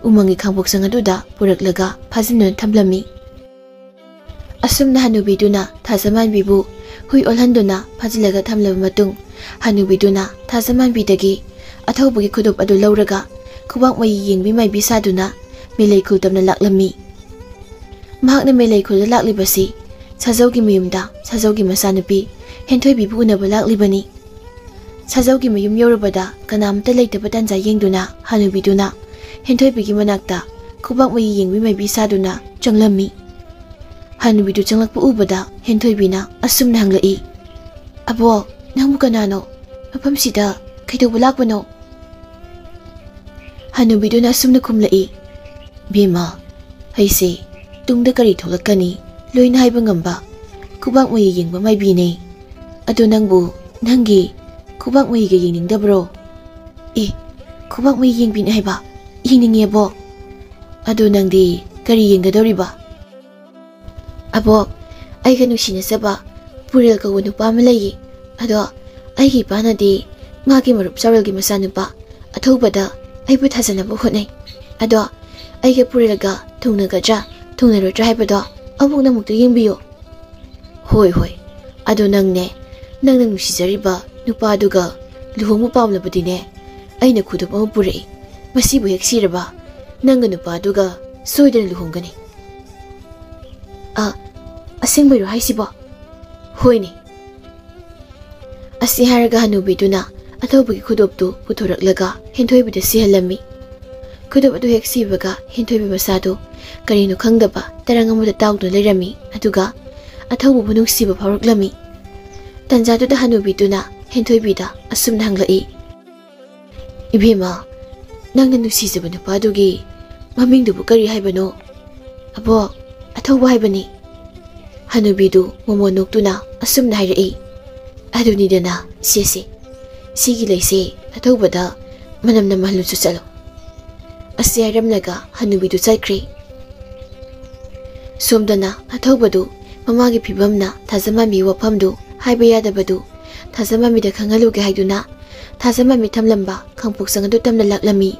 ꯎꯃꯪꯒꯤ ꯈꯥꯡꯄꯣꯛꯁꯪ ꯑꯗꯨꯗ ꯄꯨꯔꯛꯂꯒ ꯐꯥꯖꯤꯟꯗꯨꯅ ꯊꯝꯂꯝꯃꯤ꯫ ꯑꯁꯨꯝꯅ ꯍꯅꯨꯕꯤꯗꯨꯅ ꯊꯥꯖꯃꯥꯟꯕꯤꯕꯨ ꯍꯨꯏ ꯑꯣꯜꯍꯟꯗꯨꯅ ꯐꯥꯖꯤꯜꯂꯒ ꯊꯝꯂꯕ ꯃꯇꯨꯡ, ꯍꯅꯨꯕꯤꯗꯨꯅ ꯊꯥꯖꯃꯥꯟꯕꯤꯗꯒꯤ ꯑꯊꯧꯕꯒꯤ ꯈꯨꯗꯣꯞ ꯑꯗꯨ ꯂꯧꯔꯒ ꯈꯨꯕꯥꯛ ꯃꯌꯤ ꯌꯦꯡꯕꯤ ꯃꯥꯏꯕꯤ ꯁꯥꯗꯨꯅ ꯃꯤꯂꯩ ꯈꯨꯜ ꯇꯝꯅ ꯂꯥꯛꯂꯝꯃꯤ꯫ ꯃꯍꯥꯛꯅ ꯃꯤꯂꯩ ꯈꯨꯜꯗ ꯂꯥꯛꯂꯤꯕꯁꯤ ꯁꯥꯖꯧꯒꯤ ꯃꯌꯨꯝꯗ ꯁꯥꯖꯧꯒꯤ ꯃꯆꯥꯅꯨꯄꯤ ꯍꯦꯟꯊꯣꯏꯕꯤꯕꯨ ꯎꯅꯕ ꯂꯥꯛꯂꯤꯕꯅꯤ꯫ ꯁꯥꯖꯧꯒꯤ ꯃꯌꯨꯝ ꯌꯧꯔꯕꯗ ꯀꯅꯥꯝꯇ ꯂꯩꯇꯕ ꯇꯥꯟꯖꯥ ꯌꯦꯡꯗꯨꯅ ꯍꯅꯨꯕꯤꯗꯨꯅ ꯍꯦꯟꯊꯣꯏꯕꯤꯒꯤ ꯃꯅꯥꯛꯇ ꯈꯨꯕꯥꯛ ꯃꯌꯤ ꯌꯦꯡꯕꯤ ꯃꯥꯏꯕꯤ ꯁꯥꯗꯨꯅ ꯆꯪꯂꯝꯃꯤ꯫ ꯍꯅꯨꯕꯤꯗꯨ ꯆꯪꯂꯛꯄ ꯎꯕꯗ ꯍꯦꯟꯊꯣꯏꯕꯤꯅ ꯑꯁꯨꯝꯅ ꯍꯪꯂꯛꯏ, "ꯑꯕꯣꯛ, ꯅꯪꯕꯨ ꯀꯅꯥꯅꯣ? ꯃꯐꯝꯁꯤꯗ ꯀꯩꯗꯧꯕ ꯂꯥꯛꯄꯅꯣ?" ꯍꯅꯨꯕꯤꯗꯨꯅ ꯑꯁꯨꯝꯅ ꯈꯨꯝꯂꯛꯏ, "ꯕꯦꯝꯃ, ꯑꯩꯁꯦ ꯇꯨꯡꯗ ꯀꯔꯤ ꯊꯣꯛꯂꯛꯀꯅꯤ ꯂꯣꯏꯅ ꯍꯥꯏꯕ ꯉꯝꯕ ꯈꯨꯕꯥꯛ ꯃꯌꯤ ꯌꯦꯡꯕ ꯃꯥꯏꯕꯤꯅꯦ꯫ ꯑꯗꯣ ꯅꯪꯕꯨ ꯅꯪꯒꯤ ꯈꯨꯕꯥꯛ ꯃꯌꯤꯒ ꯌꯦꯡꯅꯤꯡꯗꯕ꯭ꯔꯣ?" "ꯑꯦ, ꯈꯨꯕꯥꯛ ꯃꯌꯤ ꯌꯦꯡꯕꯤꯅꯤ ꯍꯥꯏꯕ? ꯌꯦꯡꯅꯤꯡꯉꯦ, ꯑꯕꯣꯛ꯫" "ꯑꯗꯣ ꯅꯪꯗꯤ ꯀꯔꯤ ꯌꯦꯡꯒꯗꯧꯔꯤꯕ?" "ꯑꯕꯣꯛ, ꯑꯩꯒ ꯅꯨꯡꯁꯤꯅꯖꯕ ꯄꯨꯔꯦꯜ ꯀꯧꯕ ꯅꯨꯄꯥ ꯑꯃ ꯂꯩꯌꯦ꯫ ꯑꯗꯣ ꯑꯩꯒꯤ ꯏꯄꯥꯅꯗꯤ ꯃꯥꯒꯤ ꯃꯔꯨꯞ ꯆꯥꯎꯔꯦꯜꯒꯤ ꯃꯆꯥꯅꯨꯄꯥ ꯑꯊꯧꯕꯗ ꯑꯩꯕꯨ ꯊꯥꯖꯅꯕ ꯍꯣꯠꯅꯩ꯫ ꯑꯗꯣ ꯑꯩꯒ ꯄꯨꯔꯦꯜꯒ ꯊꯨꯡꯅꯒꯗ꯭ꯔꯥ ꯊꯨꯡꯅꯔꯣꯏꯗ꯭ꯔꯥ ꯍꯥꯏꯕꯗꯣ ꯑꯃꯨꯛꯅ ꯑꯃꯨꯛꯇ ꯌꯦꯡꯕꯤꯌꯨ꯫ ꯍꯣꯏ, ꯍꯣꯏ꯫ ꯑꯗꯣ ꯅꯪꯅꯦ, ꯅꯪꯅ ꯅꯨꯡꯁꯤꯖꯔꯤꯕ ꯅꯨꯄꯥꯗꯨꯒ ꯂꯨꯍꯣꯡꯕ ꯄꯥꯝꯂꯕꯗꯤꯅꯦ, ꯑꯩꯅ ꯈꯨꯗꯣꯞ ꯑꯃ ꯄꯨꯔꯛꯏ꯫ ꯃꯁꯤꯕꯨ ꯍꯦꯛ ꯁꯤꯔꯕ, ꯅꯪꯒ ꯅꯨꯄꯥꯗꯨꯒ ꯁꯣꯏꯗꯅ ꯂꯨꯍꯣꯡꯒꯅꯤ꯫ ꯑ, ꯑꯁꯦꯡꯕꯩꯔꯣ ꯍꯥꯏꯁꯤꯕꯣ? ꯍꯣꯏꯅꯦ꯫ ꯑꯁꯤ ꯍꯥꯏꯔꯒ ꯍꯅꯨꯕꯤꯗꯨꯅ ꯑꯊꯧꯕꯒꯤ ꯈꯨꯗꯣꯞꯇꯨ ꯄꯨꯊꯣꯔꯛꯂꯒ ꯍꯦꯟꯊꯣꯏꯕꯤꯗ ꯁꯤꯍꯜꯂꯝꯃꯤ꯫ ꯈꯨꯗꯣꯞ ꯑꯗꯨ ꯍꯦꯛ ꯁꯤꯕꯒ ꯍꯦꯟꯊꯣꯏꯕꯤ ꯃꯁꯥꯗꯨ ꯀꯔꯤꯅꯣ ꯈꯪꯗꯕ ꯇꯔꯪ ꯑꯃꯗ ꯇꯥꯎꯗꯨꯅ ꯂꯩꯔꯝꯃꯤ꯫ ꯑꯗꯨꯒ ꯑꯊꯧꯕꯕꯨ ꯅꯨꯡꯁꯤꯕ ꯐꯥꯎꯔꯛꯂꯝꯃꯤ꯫ ꯇꯟꯖꯥꯗꯨꯗ ꯍꯅꯨꯕꯤꯗꯨꯅ ꯍꯦꯟꯊꯣꯏꯕꯤꯗ ꯑꯁꯨꯝꯅ ꯍꯪꯂꯛꯏ, "ꯏꯕꯦꯝꯃ, ꯅꯪꯅ ꯅꯨꯡꯁꯤꯖꯕ ꯅꯨꯄꯥꯗꯨꯒꯤ ꯃꯃꯤꯡꯗꯨꯕꯨ ꯀꯔꯤ ꯍꯥꯏꯕꯅꯣ?" "ꯑꯕꯣꯛ, ꯑꯊꯧꯕ ꯍꯥꯏꯕꯅꯤ꯫" ꯍꯅꯨꯕꯤꯗꯨ ꯃꯣꯃꯣꯟ ꯅꯣꯛꯇꯨꯅ ꯑꯁꯨꯝꯅ ꯍꯥꯏꯔꯛꯏ, "ꯑꯗꯨꯅꯤꯗꯅ ꯏꯆꯦꯁꯦ, ꯁꯤꯒꯤ ꯂꯩꯁꯦ ꯑꯊꯧꯕꯗ ꯃꯅꯝ ꯅꯝꯍꯜꯂꯨꯁꯨ ꯆꯠꯂꯣ꯫" ꯑꯁꯤ ꯍꯥꯏꯔꯝꯂꯒ ꯍꯅꯨꯕꯤꯗꯨ ꯆꯠꯈ꯭ꯔꯦ꯫ ꯁꯣꯝꯗꯅ ꯑꯊꯧꯕꯗꯨ ꯃꯃꯥꯒꯤ ꯐꯤꯕꯝꯅ ꯊꯥꯖꯃꯥꯟꯕꯤꯒꯤ ꯋꯥꯐꯝꯗꯨ ꯍꯥꯏꯕ ꯌꯥꯗꯕꯗꯨ ꯊꯥꯖꯃꯥꯟꯕꯤꯗ ꯈꯪꯍꯜꯂꯨꯒꯦ ꯍꯥꯏꯗꯨꯅ ꯊꯥꯖꯃꯥꯟꯕꯤ ꯊꯝꯂꯝꯕ ꯈꯥꯡꯄꯣꯛꯁꯪ ꯑꯗꯨ ꯇꯝꯅ ꯂꯥꯛꯂꯝꯃꯤ꯫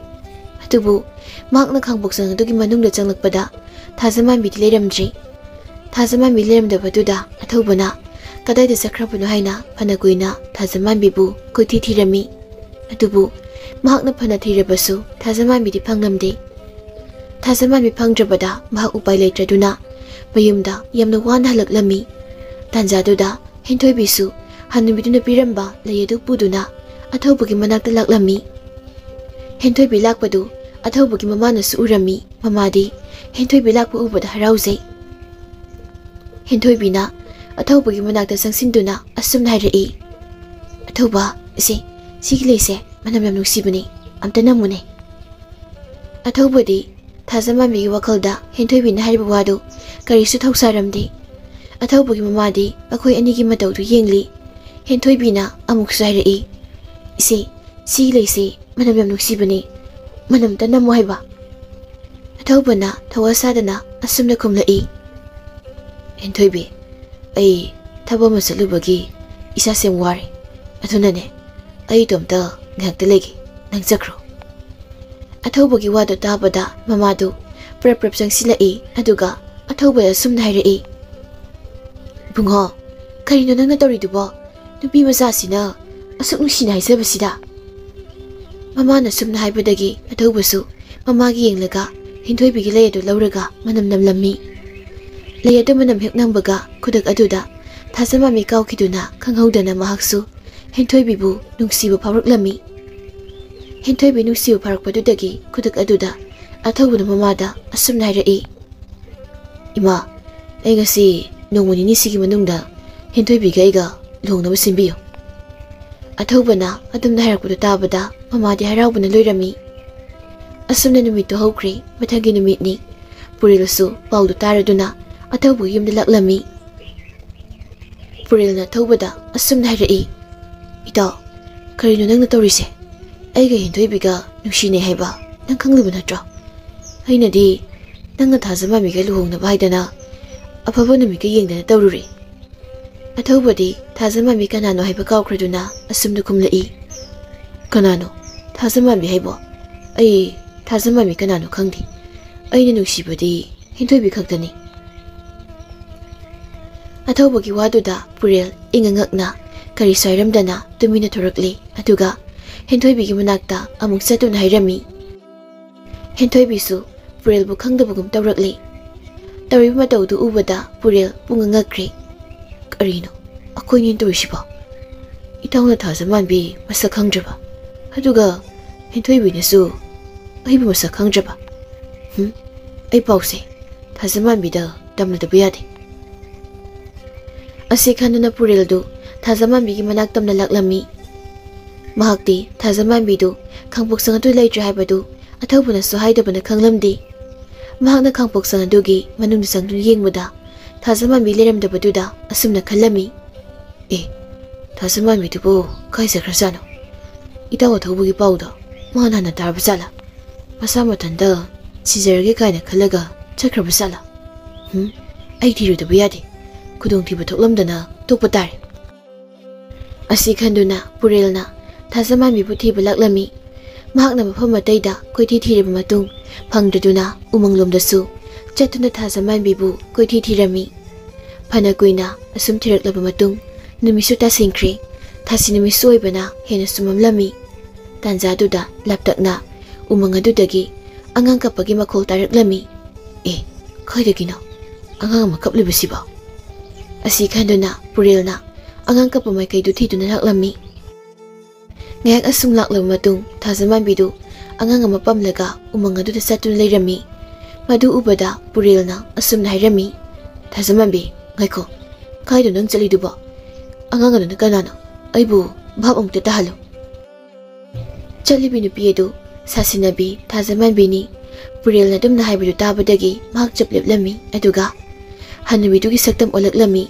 ꯑꯗꯨꯕꯨ ꯃꯍꯥꯛꯅ ꯈꯥꯡꯄꯣꯛꯁꯪ ꯑꯗꯨꯒꯤ ꯃꯅꯨꯡꯗ ꯆꯪꯂꯛꯄꯗ ꯊꯥꯖꯃꯥꯟꯕꯤꯗꯤ ꯂꯩꯔꯝꯗ꯭ꯔꯤ꯫ ꯊꯥꯖꯃꯥꯟꯕꯤ ꯂꯩꯔꯝꯗꯕꯗꯨꯗ ꯑꯊꯧꯕꯅ ꯀꯗꯥꯏꯗ ꯆꯠꯈ꯭ꯔꯕꯅꯣ ꯍꯥꯏꯅ ꯐꯅ ꯀꯨꯏꯅ ꯊꯥꯖꯃꯥꯟꯕꯤꯕꯨ ꯀꯣꯏꯊꯤ ꯊꯤꯔꯝꯃꯤ꯫ ꯑꯗꯨꯕꯨ ꯃꯍꯥꯛꯅ ꯐꯅ ꯊꯤꯔꯕꯁꯨ ꯊꯥꯖꯃꯥꯟꯕꯤꯗꯤ ꯐꯪꯂꯝꯗꯦ꯫ ꯊꯥꯖꯃꯥꯟꯕꯤ ꯐꯪꯗ꯭ꯔꯕꯗ ꯃꯍꯥꯛ ꯎꯄꯥꯏ ꯂꯩꯇ꯭ꯔꯗꯨꯅ ꯃꯌꯨꯝꯗ ꯌꯥꯝꯅ ꯋꯥꯅ ꯍꯜꯂꯛꯂꯝꯃꯤ꯫ ꯇꯥꯟꯖꯥꯗꯨꯗ ꯍꯦꯟꯊꯣꯏꯕꯤꯁꯨ ꯍꯅꯨꯕꯤꯗꯨꯅ ꯄꯤꯔꯝꯕ ꯂꯩ ꯑꯗꯨ ꯄꯨꯗꯨꯅ ꯑꯊꯧꯕꯒꯤ ꯃꯅꯥꯛꯇ ꯂꯥꯛꯂꯝꯃꯤ꯫ ꯍꯦꯟꯊꯣꯏꯕꯤ ꯂꯥꯛꯄꯗꯨ ꯑꯊꯧꯕꯒꯤ ꯃꯃꯥꯅꯁꯨ ꯎꯔꯝꯃꯤ꯫ ꯃꯃꯥꯗꯤ ꯍꯦꯟꯊꯣꯏꯕꯤ ꯂꯥꯛꯄ ꯎꯕꯗ ꯍꯔꯥꯎꯖꯩ꯫ ꯍꯦꯟꯊꯣꯏꯕꯤꯅ ꯑꯊꯧꯕꯒꯤ ꯃꯅꯥꯛꯇ ꯆꯪꯁꯤꯟꯗꯨꯅ ꯑꯁꯨꯝꯅ ꯍꯥꯏꯔꯛꯏ, "ꯑꯊꯧꯕ, ꯏꯆꯦ, ꯁꯤꯒꯤ ꯂꯩꯁꯦ ꯃꯅꯝ ꯌꯥꯝ ꯅꯨꯡꯁꯤꯕꯅꯤ, ꯑꯝꯇ ꯅꯝꯃꯨꯅꯦ꯫" ꯑꯊꯧꯕꯗꯤ ꯊꯥꯖꯃꯥꯟꯕꯤꯒꯤ ꯋꯥꯈꯜꯗ ꯍꯦꯟꯊꯣꯏꯕꯤꯅ ꯍꯥꯏꯔꯤꯕ ꯋꯥꯗꯨ ꯀꯔꯤꯁꯨ ꯊꯧꯁꯥꯔꯝꯗꯦ꯫ ꯑꯊꯧꯕꯒꯤ ꯃꯃꯥꯗꯤ ꯃꯈꯣꯏ ꯑꯅꯤꯒꯤ ꯃꯇꯧꯗꯨ ꯌꯦꯡꯂꯤ꯫ ꯍꯦꯟꯊꯣꯏꯕꯤꯅ ꯑꯃꯨꯛꯁꯨ ꯍꯥꯏꯔꯛꯏ, "ꯏꯆꯦ, ꯁꯤꯒꯤ ꯂꯩꯁꯦ ꯃꯅꯝ ꯌꯥꯝ ꯅꯨꯡꯁꯤꯕꯅꯤ, ꯃꯅꯝꯇ ꯅꯝꯃꯨ ꯍꯥꯏꯕ꯫" ꯑꯊꯧꯕꯅ ꯊꯋꯥ ꯁꯥꯗꯅ ꯑꯁꯨꯝꯅ ꯈꯨꯝꯂꯛꯏ, "ꯍꯦꯟꯊꯣꯏꯕꯤ, ꯑꯩ ꯊꯕꯛ ꯑꯃ ꯆꯠꯂꯨꯕꯒꯤ ꯏꯁꯥꯁꯦ ꯌꯥꯝ ꯋꯥꯔꯦ꯫ ꯑꯗꯨꯅꯅꯦ, ꯑꯩ ꯏꯇꯣꯝꯇ ꯉꯥꯏꯍꯥꯛꯇ ꯂꯩꯒꯦ, ꯅꯪ ꯆꯠꯈ꯭ꯔꯣ꯫" ꯑꯊꯧꯕꯒꯤ ꯋꯥꯗꯨ ꯇꯥꯕꯗ ꯃꯃꯥꯗꯨ ꯄ꯭ꯔꯞ ꯄ꯭ꯔꯞ ꯆꯪꯁꯤꯜꯂꯛꯏ꯫ ꯑꯗꯨꯒ ꯑꯊꯧꯕꯗ ꯑꯁꯨꯝꯅ ꯍꯥꯏꯔꯛꯏ, "ꯏꯕꯨꯡꯉꯣ, ꯀꯔꯤꯅꯣ ꯅꯪꯅ ꯇꯧꯔꯤꯗꯨꯕꯣ? ꯅꯨꯄꯤ ꯃꯆꯥꯁꯤꯅ ꯑꯁꯨꯛ ꯅꯨꯡꯁꯤꯅ ꯍꯥꯏꯖꯕꯁꯤꯗ?" ꯃꯃꯥꯅ ꯁꯨꯝꯅ ꯍꯥꯏꯕꯗꯒꯤ ꯑꯊꯧꯕꯁꯨ ꯃꯃꯥꯒꯤ ꯌꯦꯡꯂꯒ ꯍꯦꯟꯊꯣꯏꯕꯤꯒꯤ ꯂꯩ ꯑꯗꯨ ꯂꯧꯔꯒ ꯃꯅꯝ ꯅꯝꯂꯝꯃꯤ꯫ ꯂꯩ ꯑꯗꯨ ꯃꯅꯝ ꯍꯦꯛ ꯅꯝꯕꯒ ꯈꯨꯗꯛ ꯑꯗꯨꯗ ꯊꯥꯖꯃꯥꯃꯤ ꯀꯥꯎꯈꯤꯗꯨꯅ ꯈꯪꯍꯧꯗꯅ ꯃꯍꯥꯛꯁꯨ ꯍꯦꯟꯊꯣꯏꯕꯤꯕꯨ ꯅꯨꯡꯁꯤꯕ ꯐꯥꯎꯔꯛꯂꯝꯃꯤ꯫ ꯍꯦꯟꯊꯣꯏꯕꯤ ꯅꯨꯡꯁꯤꯕ ꯐꯥꯎꯔꯛꯄꯗꯨꯗꯒꯤ ꯈꯨꯗꯛ ꯑꯗꯨꯗ ꯑꯊꯧꯕꯅ ꯃꯃꯥꯗ ꯑꯁꯨꯝꯅ ꯍꯥꯏꯔꯛꯏ, "ꯏꯃꯥ, ꯑꯩ ꯉꯁꯤ ꯅꯣꯡꯃ ꯅꯤꯅꯤꯁꯤꯒꯤ ꯃꯅꯨꯡꯗ ꯍꯦꯟꯊꯣꯏꯕꯤꯒ ꯑꯩꯒ ꯂꯨꯍꯣꯡꯅꯕ ꯁꯤꯟꯕꯤꯌꯨ꯫" ꯑꯊꯧꯕꯅ ꯑꯗꯨꯝꯅ ꯍꯥꯏꯔꯛꯄꯗꯨ ꯇꯥꯕꯗ ꯃꯃꯥꯗꯤ ꯍꯔꯥꯎꯕꯅ ꯂꯣꯏꯔꯝꯃꯤ꯫ ꯑꯁꯨꯝꯅ ꯅꯨꯃꯤꯠꯇꯨ ꯍꯧꯈ꯭ꯔꯦ꯫ ꯃꯊꯪꯒꯤ ꯅꯨꯃꯤꯠꯅꯤ꯫ ꯄꯨꯔꯦꯜꯁꯨ ꯄꯥꯎꯗꯨ ꯇꯥꯔꯗꯨꯅ ꯑꯊꯧꯕꯒꯤ ꯌꯨꯝꯗ ꯂꯥꯛꯂꯝꯃꯤ꯫ ꯄꯨꯔꯦꯜꯅ ꯑꯊꯧꯕꯗ ꯑꯁꯨꯝꯅ ꯍꯥꯏꯔꯛꯏ, "ꯏꯇꯥꯎ, ꯀꯔꯤꯅꯣ ꯅꯪꯅ ꯇꯧꯔꯤꯁꯦ? ꯑꯩꯒ ꯍꯦꯟꯊꯣꯏꯕꯤꯒ ꯅꯨꯡꯁꯤꯅꯩ ꯍꯥꯏꯕ ꯅꯪ ꯈꯪꯂꯤꯕ ꯅꯠꯇ꯭ꯔꯣ? ꯑꯩꯅꯗꯤ ꯅꯪꯅ ꯊꯥꯖꯃꯥꯃꯤꯒ ꯂꯨꯍꯣꯡꯅꯕ ꯍꯥꯏꯗꯅ ꯑꯐꯕ ꯅꯨꯃꯤꯠꯀ ꯌꯦꯡꯗꯅ ꯇꯧꯔꯨꯔꯦ꯫" ꯑꯊꯧꯕꯗꯤ ꯊꯥꯖꯃꯥꯃꯤ ꯀꯅꯥꯅꯣ ꯍꯥꯏꯕ ꯀꯥꯎꯈ꯭ꯔꯗꯨꯅ ꯑꯁꯨꯝꯅ ꯈꯨꯝꯂꯛꯏ, "ꯀꯅꯥꯅꯣ ꯊꯥꯖꯃꯥꯃꯤ ꯍꯥꯏꯕꯣ? ꯑꯩ ꯊꯥꯖꯃꯥꯃꯤ ꯀꯅꯥꯅꯣ ꯈꯪꯗꯦ꯫ ꯑꯩꯅ ꯅꯨꯡꯁꯤꯕꯗꯤ ꯍꯦꯟꯊꯣꯏꯕꯤ ꯈꯛꯇꯅꯤ꯫" ꯑꯊꯧꯕꯒꯤ ꯋꯥꯗꯨꯗ ꯄꯨꯔꯦꯜ ꯏꯉꯛ ꯉꯛꯅ ꯀꯔꯤꯁꯨ ꯍꯥꯏꯔꯝꯗꯅ ꯇꯨꯃꯤꯟꯅ ꯊꯣꯔꯛꯂꯦ꯫ ꯑꯗꯨꯒ ꯍꯦꯟꯊꯣꯏꯕꯤꯒꯤ ꯃꯅꯥꯛꯇ ꯑꯃꯨꯛ ꯆꯠꯇꯨꯅ ꯍꯥꯏꯔꯝꯃꯤ꯫ ꯍꯦꯟꯊꯣꯏꯕꯤꯁꯨ ꯄꯨꯔꯦꯜꯕꯨ ꯈꯪꯗꯕꯒꯨꯝ ꯇꯧꯔꯛꯂꯦ꯫ ꯇꯧꯔꯤꯕ ꯃꯇꯧꯗꯨ ꯎꯕꯗ ꯄꯨꯔꯦꯜ ꯄꯨꯡꯉꯛ ꯉꯛꯈ꯭ꯔꯦ꯫ "ꯀꯔꯤꯅꯣ ꯑꯩꯈꯣꯏꯅꯤꯅ ꯇꯧꯔꯤꯁꯤꯕꯣ? ꯏꯇꯥꯎꯅ ꯊꯥꯖꯃꯥꯟꯕꯤ ꯃꯁꯛ ꯈꯪꯗ꯭ꯔꯕ? ꯑꯗꯨꯒ ꯍꯦꯟꯊꯣꯏꯕꯤꯅꯁꯨ ꯑꯩꯕꯨ ꯃꯁꯛ ꯈꯪꯗ꯭ꯔꯕ? ꯍꯨꯝ, ꯑꯩ ꯄꯥꯎꯁꯦ ꯊꯥꯖꯃꯥꯟꯕꯤꯗ ꯇꯝꯂꯨꯗꯕ ꯌꯥꯗꯦ꯫" ꯑꯁꯤ ꯈꯟꯗꯨꯅ ꯄꯨꯔꯦꯜꯗꯨ ꯊꯥꯖꯃꯥꯟꯕꯤꯒꯤ ꯃꯅꯥꯛ ꯇꯝꯅ ꯂꯥꯛꯂꯝꯃꯤ꯫ ꯃꯍꯥꯛꯇꯤ ꯊꯥꯖꯃꯥꯟꯕꯤꯗꯨ ꯈꯥꯡꯄꯣꯛꯁꯪ ꯑꯗꯨ ꯂꯩꯇ꯭ꯔꯦ ꯍꯥꯏꯕꯗꯨ ꯑꯊꯧꯕꯅꯁꯨ ꯍꯥꯏꯗꯕꯅ ꯈꯪꯂꯝꯗꯦ꯫ ꯃꯍꯥꯛꯅ ꯈꯥꯡꯄꯣꯛꯁꯪ ꯑꯗꯨꯒꯤ ꯃꯅꯨꯡꯗ ꯆꯪꯗꯨꯅ ꯌꯦꯡꯕꯗ ꯊꯥꯖꯃꯥꯟꯕꯤ ꯂꯩꯔꯝꯗꯕꯗꯨꯗ ꯑꯁꯨꯝꯅ ꯈꯜꯂꯝꯃꯤ, "ꯑꯦ, ꯊꯥꯖꯃꯥꯟꯕꯤꯗꯨꯕꯨ ꯀꯥꯏ ꯆꯠꯈ꯭ꯔꯖꯥꯠꯅꯣ? ꯏꯇꯥꯎ ꯑꯊꯧꯕꯒꯤ ꯄꯥꯎꯗꯣ ꯃꯥꯅ ꯍꯥꯟꯅ ꯇꯥꯔꯕ ꯖꯥꯠꯂꯥ? ꯃꯁꯥ ꯃꯊꯟꯇ ꯁꯤꯖꯔꯒꯦ ꯀꯥꯏꯅ ꯈꯜꯂꯒ ꯆꯠꯈ꯭ꯔꯕ ꯖꯥꯠꯂꯥ? ꯍꯨꯝ, ꯑꯩ ꯊꯤꯔꯨꯗꯕ ꯌꯥꯗꯦ꯫ ꯈꯨꯗꯣꯡꯊꯤꯕ ꯊꯣꯛꯂꯝꯗꯅ ꯇꯣꯛꯄ ꯇꯥꯔꯦ꯫" ꯑꯁꯤ ꯈꯟꯗꯨꯅ ꯄꯨꯔꯦꯜꯅ ꯊꯥꯖꯃꯥꯟꯕꯤꯕꯨ ꯊꯤꯕ ꯂꯥꯛꯂꯝꯃꯤ꯫ ꯃꯍꯥꯛꯅ ꯃꯐꯝ ꯑꯇꯩꯗ ꯀꯣꯏꯊꯤ ꯊꯤꯔꯕ ꯃꯇꯨꯡ ꯐꯪꯗ꯭ꯔꯗꯨꯅ ꯎꯃꯪꯂꯣꯝꯗꯁꯨ ꯆꯠꯇꯨꯅ ꯊꯥꯖꯃꯥꯟꯕꯤꯕꯨ ꯀꯣꯏꯊꯤ ꯊꯤꯔꯝꯃꯤ꯫ ꯐꯅ ꯀꯨꯏꯅ ꯑꯁꯨꯝ ꯊꯤꯔꯛꯂꯕ ꯃꯇꯨꯡ ꯅꯨꯃꯤꯠꯁꯨ ꯇꯥꯁꯤꯟꯈ꯭ꯔꯦ꯫ ꯊꯥꯁꯤ ꯅꯨꯃꯤꯠꯁꯨ ꯑꯣꯏꯕꯅ ꯍꯦꯟꯅ ꯆꯨꯝꯃꯝꯂꯝꯃꯤ꯫ ꯇꯥꯟꯖꯥꯗꯨꯗ ꯂꯥꯞꯇꯛꯅ ꯎꯃꯪ ꯑꯗꯨꯗꯒꯤ ꯑꯉꯥꯡ ꯀꯞꯄꯒꯤ ꯃꯈꯣꯜ ꯇꯥꯔꯛꯂꯝꯃꯤ꯫ "ꯑꯦ, ꯀꯥꯏꯗꯒꯤꯅꯣ ꯑꯉꯥꯡ ꯑꯃ ꯀꯞꯂꯤꯕꯁꯤꯕꯣ?" ꯑꯁꯤ ꯈꯟꯗꯨꯅ ꯄꯨꯔꯦꯜꯅ ꯑꯉꯥꯡ ꯀꯞꯄ ꯃꯥꯏꯀꯩꯗꯨ ꯊꯤꯗꯨꯅ ꯂꯥꯛꯂꯝꯃꯤ꯫ ꯉꯥꯏꯍꯥꯛ ꯑꯁꯨꯝ ꯂꯥꯛꯂꯕ ꯃꯇꯨꯡ ꯊꯥꯖꯃꯥꯟꯕꯤꯗꯨ ꯑꯉꯥꯡ ꯑꯃ ꯄꯝꯂꯒ ꯎꯃꯪ ꯑꯗꯨꯗ ꯆꯠꯇꯨꯅ ꯂꯩꯔꯝꯃꯤ꯫ ꯃꯗꯨ ꯎꯕꯗ ꯄꯨꯔꯦꯜꯅ ꯑꯁꯨꯝꯅ ꯍꯥꯏꯔꯝꯃꯤ, "ꯊꯥꯖꯃꯥꯟꯕꯤ, ꯉꯥꯏꯈꯣ, ꯀꯥꯏꯗꯣ ꯅꯪ ꯆꯠꯂꯤꯗꯨꯕꯣ? ꯑꯉꯥꯡ ꯑꯗꯨꯅ ꯀꯅꯥꯅꯣ? ꯑꯩꯕꯨ ꯚꯥꯞ ꯑꯃꯨꯛꯇ ꯇꯥꯍꯜꯂꯨ꯫" ꯆꯠꯂꯤꯕꯤ ꯅꯨꯄꯤ ꯑꯗꯨ ꯁꯥꯁꯤꯟꯅꯕꯤ ꯊꯥꯖꯃꯥꯟꯕꯤꯅꯤ꯫ ꯄꯨꯔꯦꯜꯅ ꯑꯗꯨꯝꯅ ꯍꯥꯏꯕꯗꯨ ꯇꯥꯕꯗꯒꯤ ꯃꯍꯥꯛ ꯆꯞ ꯂꯦꯞꯂꯝꯃꯤ, ꯑꯗꯨꯒ ꯍꯅꯨꯕꯤꯗꯨꯒꯤ ꯁꯛꯇꯝ ꯑꯣꯜꯂꯛꯂꯝꯃꯤ꯫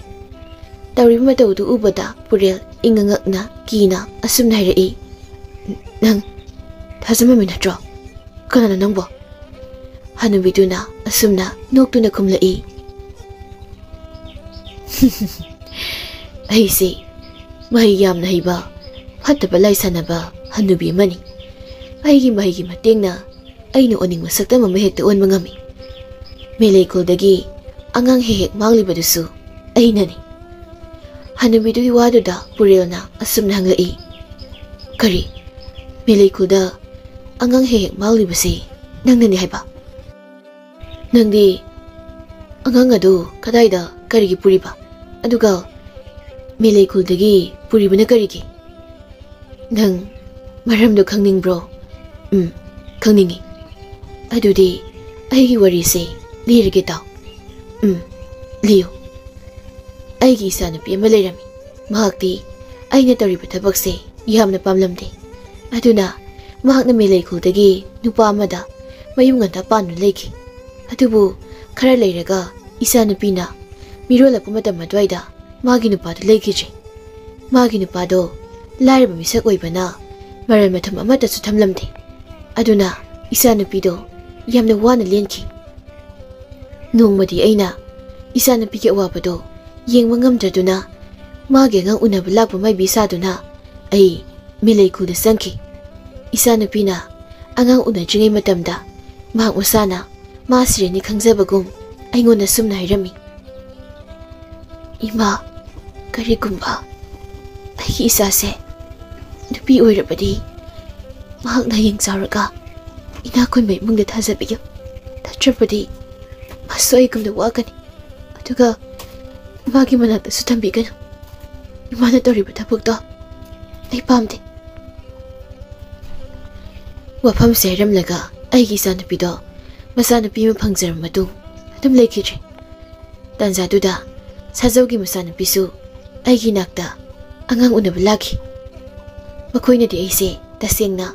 ꯇꯧꯔꯤꯕ ꯃꯇꯧꯗꯨ ꯎꯕꯗ ꯄꯨꯔꯦꯜ ꯏꯪꯉꯉꯛꯅ ꯀꯤꯅ ꯑꯁꯨꯝꯅ ꯍꯥꯏꯔꯛꯏ, "ꯅꯪ ꯊꯥꯖꯃꯥꯟꯕꯤ ꯅꯠꯇ꯭ꯔꯣ? ꯀꯅꯥꯅꯣ ꯅꯪꯕꯣ?" ꯍꯅꯨꯕꯤꯗꯨꯅ ꯑꯁꯨꯝꯅ ꯅꯣꯛꯇꯨꯅ ꯈꯨꯝꯂꯛꯏ, "ꯑꯩꯁꯦ ꯃꯍꯩ ꯌꯥꯝꯅ ꯍꯩꯕ, ꯐꯠꯇꯕ ꯂꯥꯏ ꯁꯥꯟꯅꯕ ꯍꯅꯨꯕꯤ ꯑꯃꯅꯤ꯫ ꯑꯩꯒꯤ ꯃꯍꯩꯒꯤ ꯃꯇꯦꯡꯅ ꯑꯩꯅ ꯑꯣꯟꯅꯤꯡꯕ ꯁꯛꯇꯝ ꯑꯃ ꯍꯦꯛꯇ ꯑꯣꯟꯕ ꯉꯝꯃꯤ꯫ ꯃꯦꯂꯩꯈꯨꯜꯗꯒꯤ ꯑꯉꯥꯡ ꯍꯦꯛ ꯍꯦꯛ ꯃꯥꯡꯂꯤꯕꯗꯨꯁꯨ ꯑꯩꯅꯅꯤ꯫" ꯍꯅꯨꯕꯤꯗꯨꯒꯤ ꯋꯥꯗꯨꯗ ꯄꯨꯔꯦꯜꯅ ꯑꯁꯨꯝꯅ ꯍꯪꯂꯛꯏ, "ꯀꯔꯤ? ꯃꯦꯂꯩꯈꯨꯜꯗ ꯑꯉꯥꯡ ꯍꯦꯛ ꯍꯦꯛ ꯃꯥꯡꯂꯤꯕꯁꯤ ꯅꯪꯅꯅꯤ ꯍꯥꯏꯕ? ꯅꯪꯗꯤ ꯑꯉꯥꯡ ꯑꯗꯨ ꯀꯗꯥꯏꯗ ꯀꯔꯤꯒꯤ ꯄꯨꯔꯤꯕ? ꯑꯗꯨꯒ ꯃꯦꯂꯩꯈꯨꯜꯗꯒꯤ ꯄꯨꯔꯤꯕꯅ ꯀꯔꯤꯒꯤ? ꯅꯪ ꯃꯔꯝꯗꯨ ꯈꯪꯅꯤꯡꯕ꯭ꯔꯣ?" "ꯎꯝ, ꯈꯪꯅꯤꯡꯉꯤ꯫" "ꯑꯗꯨꯗꯤ ꯑꯩꯒꯤ ꯋꯥꯔꯤꯁꯦ ꯂꯤꯔꯒꯦ ꯇꯥꯎ꯫" "ꯎꯝ, ꯂꯤꯌꯨ꯫" "ꯑꯩꯒꯤ ꯏꯆꯥꯅꯨꯄꯤ ꯑꯃ ꯂꯩꯔꯝꯃꯤ꯫ ꯃꯍꯥꯛꯇꯤ ꯑꯩꯅ ꯇꯧꯔꯤꯕ ꯊꯕꯛꯁꯦ ꯌꯥꯝꯅ ꯄꯥꯝꯂꯝꯗꯦ꯫ ꯑꯗꯨꯅ ꯃꯍꯥꯛꯅ ꯃꯦꯂꯩꯈꯨꯜꯗꯒꯤ ꯅꯨꯄꯥ ꯑꯃꯗ ꯃꯌꯨꯝ ꯉꯟꯇꯥ ꯄꯥꯟꯗꯨꯅ ꯂꯩꯈꯤ꯫ ꯑꯗꯨꯕꯨ ꯈꯔ ꯂꯩꯔꯒ ꯏꯆꯥꯅꯨꯄꯤꯅ ꯃꯤꯔꯣꯜꯂꯛꯄ ꯃꯇꯝ ꯑꯗꯨꯋꯥꯏꯗ ꯃꯥꯒꯤ ꯅꯨꯄꯥꯗꯨ ꯂꯩꯈꯤꯗ꯭ꯔꯦ꯫ ꯃꯥꯒꯤ ꯅꯨꯄꯥꯗꯣ ꯂꯥꯏꯔꯕ ꯃꯤꯁꯛ ꯑꯣꯏꯕꯅ ꯃꯔꯜ ꯃꯊꯨꯝ ꯑꯃꯠꯇꯁꯨ ꯊꯝꯂꯝꯗꯦ꯫ ꯑꯗꯨꯅ ꯏꯆꯥꯅꯨꯄꯤꯗꯣ ꯌꯥꯝꯅ ꯋꯥꯅ ꯂꯦꯟꯈꯤ꯫ ꯅꯣꯡꯃꯗꯤ ꯑꯩꯅ ꯏꯆꯥꯅꯨꯄꯤꯒꯤ ꯑꯋꯥꯕꯗꯣ ꯌꯦꯡꯕ ꯉꯝꯗ꯭ꯔꯗꯨꯅ ꯃꯥꯒꯤ ꯑꯉꯥꯡ ꯎꯅꯕ ꯂꯥꯛꯄ ꯃꯥꯏꯕꯤ ꯁꯥꯗꯨꯅ ꯑꯩ ꯃꯦꯂꯩꯈꯨꯜꯗ ꯆꯪꯈꯤ꯫ ꯏꯆꯥꯅꯨꯄꯤꯅ ꯑꯉꯥꯡ ꯎꯅꯗ꯭ꯔꯤꯉꯩ ꯃꯇꯝꯗ ꯃꯍꯥꯛ ꯃꯁꯥꯅ ꯃꯥ ꯁꯤꯔꯅꯤ ꯈꯪꯖꯕꯒꯨꯝ ꯑꯩꯉꯣꯟꯗ ꯁꯨꯝꯅ ꯍꯥꯏꯔꯝꯃꯤ, "ꯏꯃꯥ, ꯀꯔꯤꯒꯨꯝꯕ ꯑꯩꯒꯤ ꯏꯆꯥꯁꯦ ꯅꯨꯄꯤ ꯑꯣꯏꯔꯕꯗꯤ ꯃꯍꯥꯛꯅ ꯍꯌꯦꯡ ꯆꯥꯎꯔꯒ ꯏꯅꯥꯛ ꯈꯨꯟꯕ ꯏꯃꯨꯡꯗ ꯊꯥꯖꯕꯤꯌꯨ, ꯅꯠꯇ꯭ꯔꯕꯗꯤ ꯃꯥꯁꯨ ꯑꯩꯒꯨꯝꯅ ꯋꯥꯒꯅꯤ꯫ ꯑꯗꯨꯒ ꯃꯥꯒꯤ ꯃꯅꯥꯛꯇꯁꯨ ꯊꯝꯕꯤꯒꯅꯨ꯫ ꯏꯃꯥꯅ ꯇꯧꯔꯤꯕ ꯊꯕꯛꯇꯣ ꯑꯩ ꯄꯥꯝꯗꯦ"꯫ ꯋꯥꯐꯝꯁꯦ ꯍꯥꯏꯔꯝꯂꯒ ꯑꯩꯒꯤ ꯏꯆꯥꯅꯨꯄꯤꯗꯣ ꯃꯆꯥꯅꯨꯄꯤ ꯑꯃ ꯐꯪꯖꯔꯕ ꯃꯇꯨꯡ ꯑꯗꯨꯝ ꯂꯩꯈꯤꯗ꯭ꯔꯦ꯫ ꯇꯥꯟꯖꯥꯗꯨꯗ ꯁꯥꯖꯧꯒꯤ ꯃꯆꯥꯅꯨꯄꯤꯁꯨ ꯑꯩꯒꯤ ꯅꯥꯛꯇ ꯑꯉꯥꯡ ꯎꯅꯕ ꯂꯥꯛꯈꯤ꯫ ꯃꯈꯣꯏꯅꯗꯤ ꯑꯩꯁꯦ ꯇꯁꯦꯡꯅ